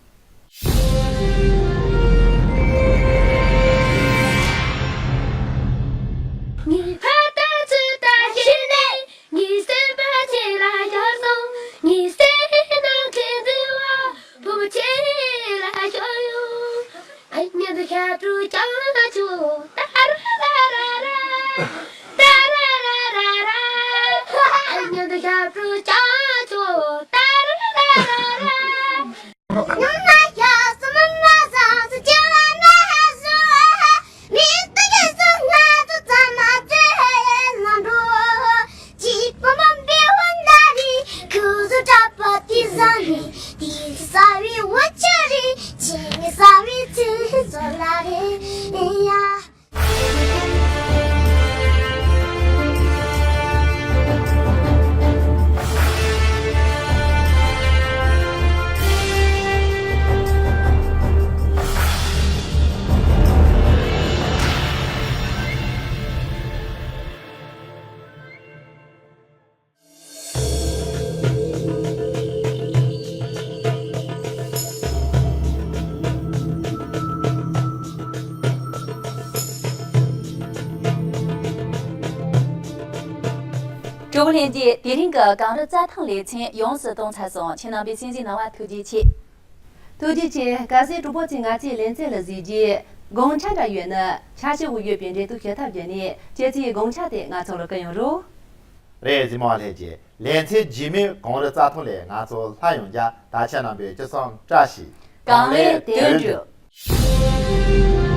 ངའི་ཕ་ད་ཚུར་ད་ཤི་ནས། ངའི་སེམས་པ་ཁྱེད་ལ་ཤོར་སོང་། ངའི་སེམས་ནང་ཁྱེད་འཛིན་བ་བུ་མོ་ཁྱེད་ལ་ཤོར་ཡོང་། ཨ་མྱེས་འདི་ཤ་དྲུག་ཅང་ཆུ་ཏ་ར་ར་ར་ར། ཏ་ར་ར་ར་ར། ཨ་མྱེས་འདི་ཤ་དྲུག་ཅང་ཆུ་ཏ་ར་ར་ར་ར། གྲོགས་པོ་ལྷན་རྒྱས། དེ་རིང་གི་གངས་རི་རྩྭ་ཐང་ལེ་ཚན་ཡོངས་སུ་གཏོང་ཚར་སོང་། ཁྱེད་རྣམ་པས་གསན་གཟིགས་གནང་བ་ཐུགས་རྗེ་ཆེ། ཐུགས་རྗེ་ཆེ། གལ་སྲིད་གྲོགས་པོ་ཚོས་ང་ཚོའི་ལེ་ཚན་ལ་གཟིགས་རྗེས་དགོངས་འཆར་འདྲ་ཡོད་ན་ཆ་ཤས་ཀྱི་ཡོད་པའི་འབྲེལ་གཏུག་ཞུ་ཐབས་བརྒྱུད་ནས་ཁྱེད་ཚོའི་དགོངས་འཆར་དེ་ང་ཚོ་ལ་བསྐུར་ཡོང་རོགས། རེད། གཟིགས་མོ་བ་ལྷན་རྒྱས། ལེ་ཚན་རྗེས་མའི་གངས་རི་རྩྭ་ཐང་ལས་ང་ཚོ་ལྷག་ཡོང་རྒྱུ། ད་ཁྱེད་རྣམ་པས་ཅི་བསམ་བཀྲ་ཤིས། གངས་ལས་དོན་འགྲུབ།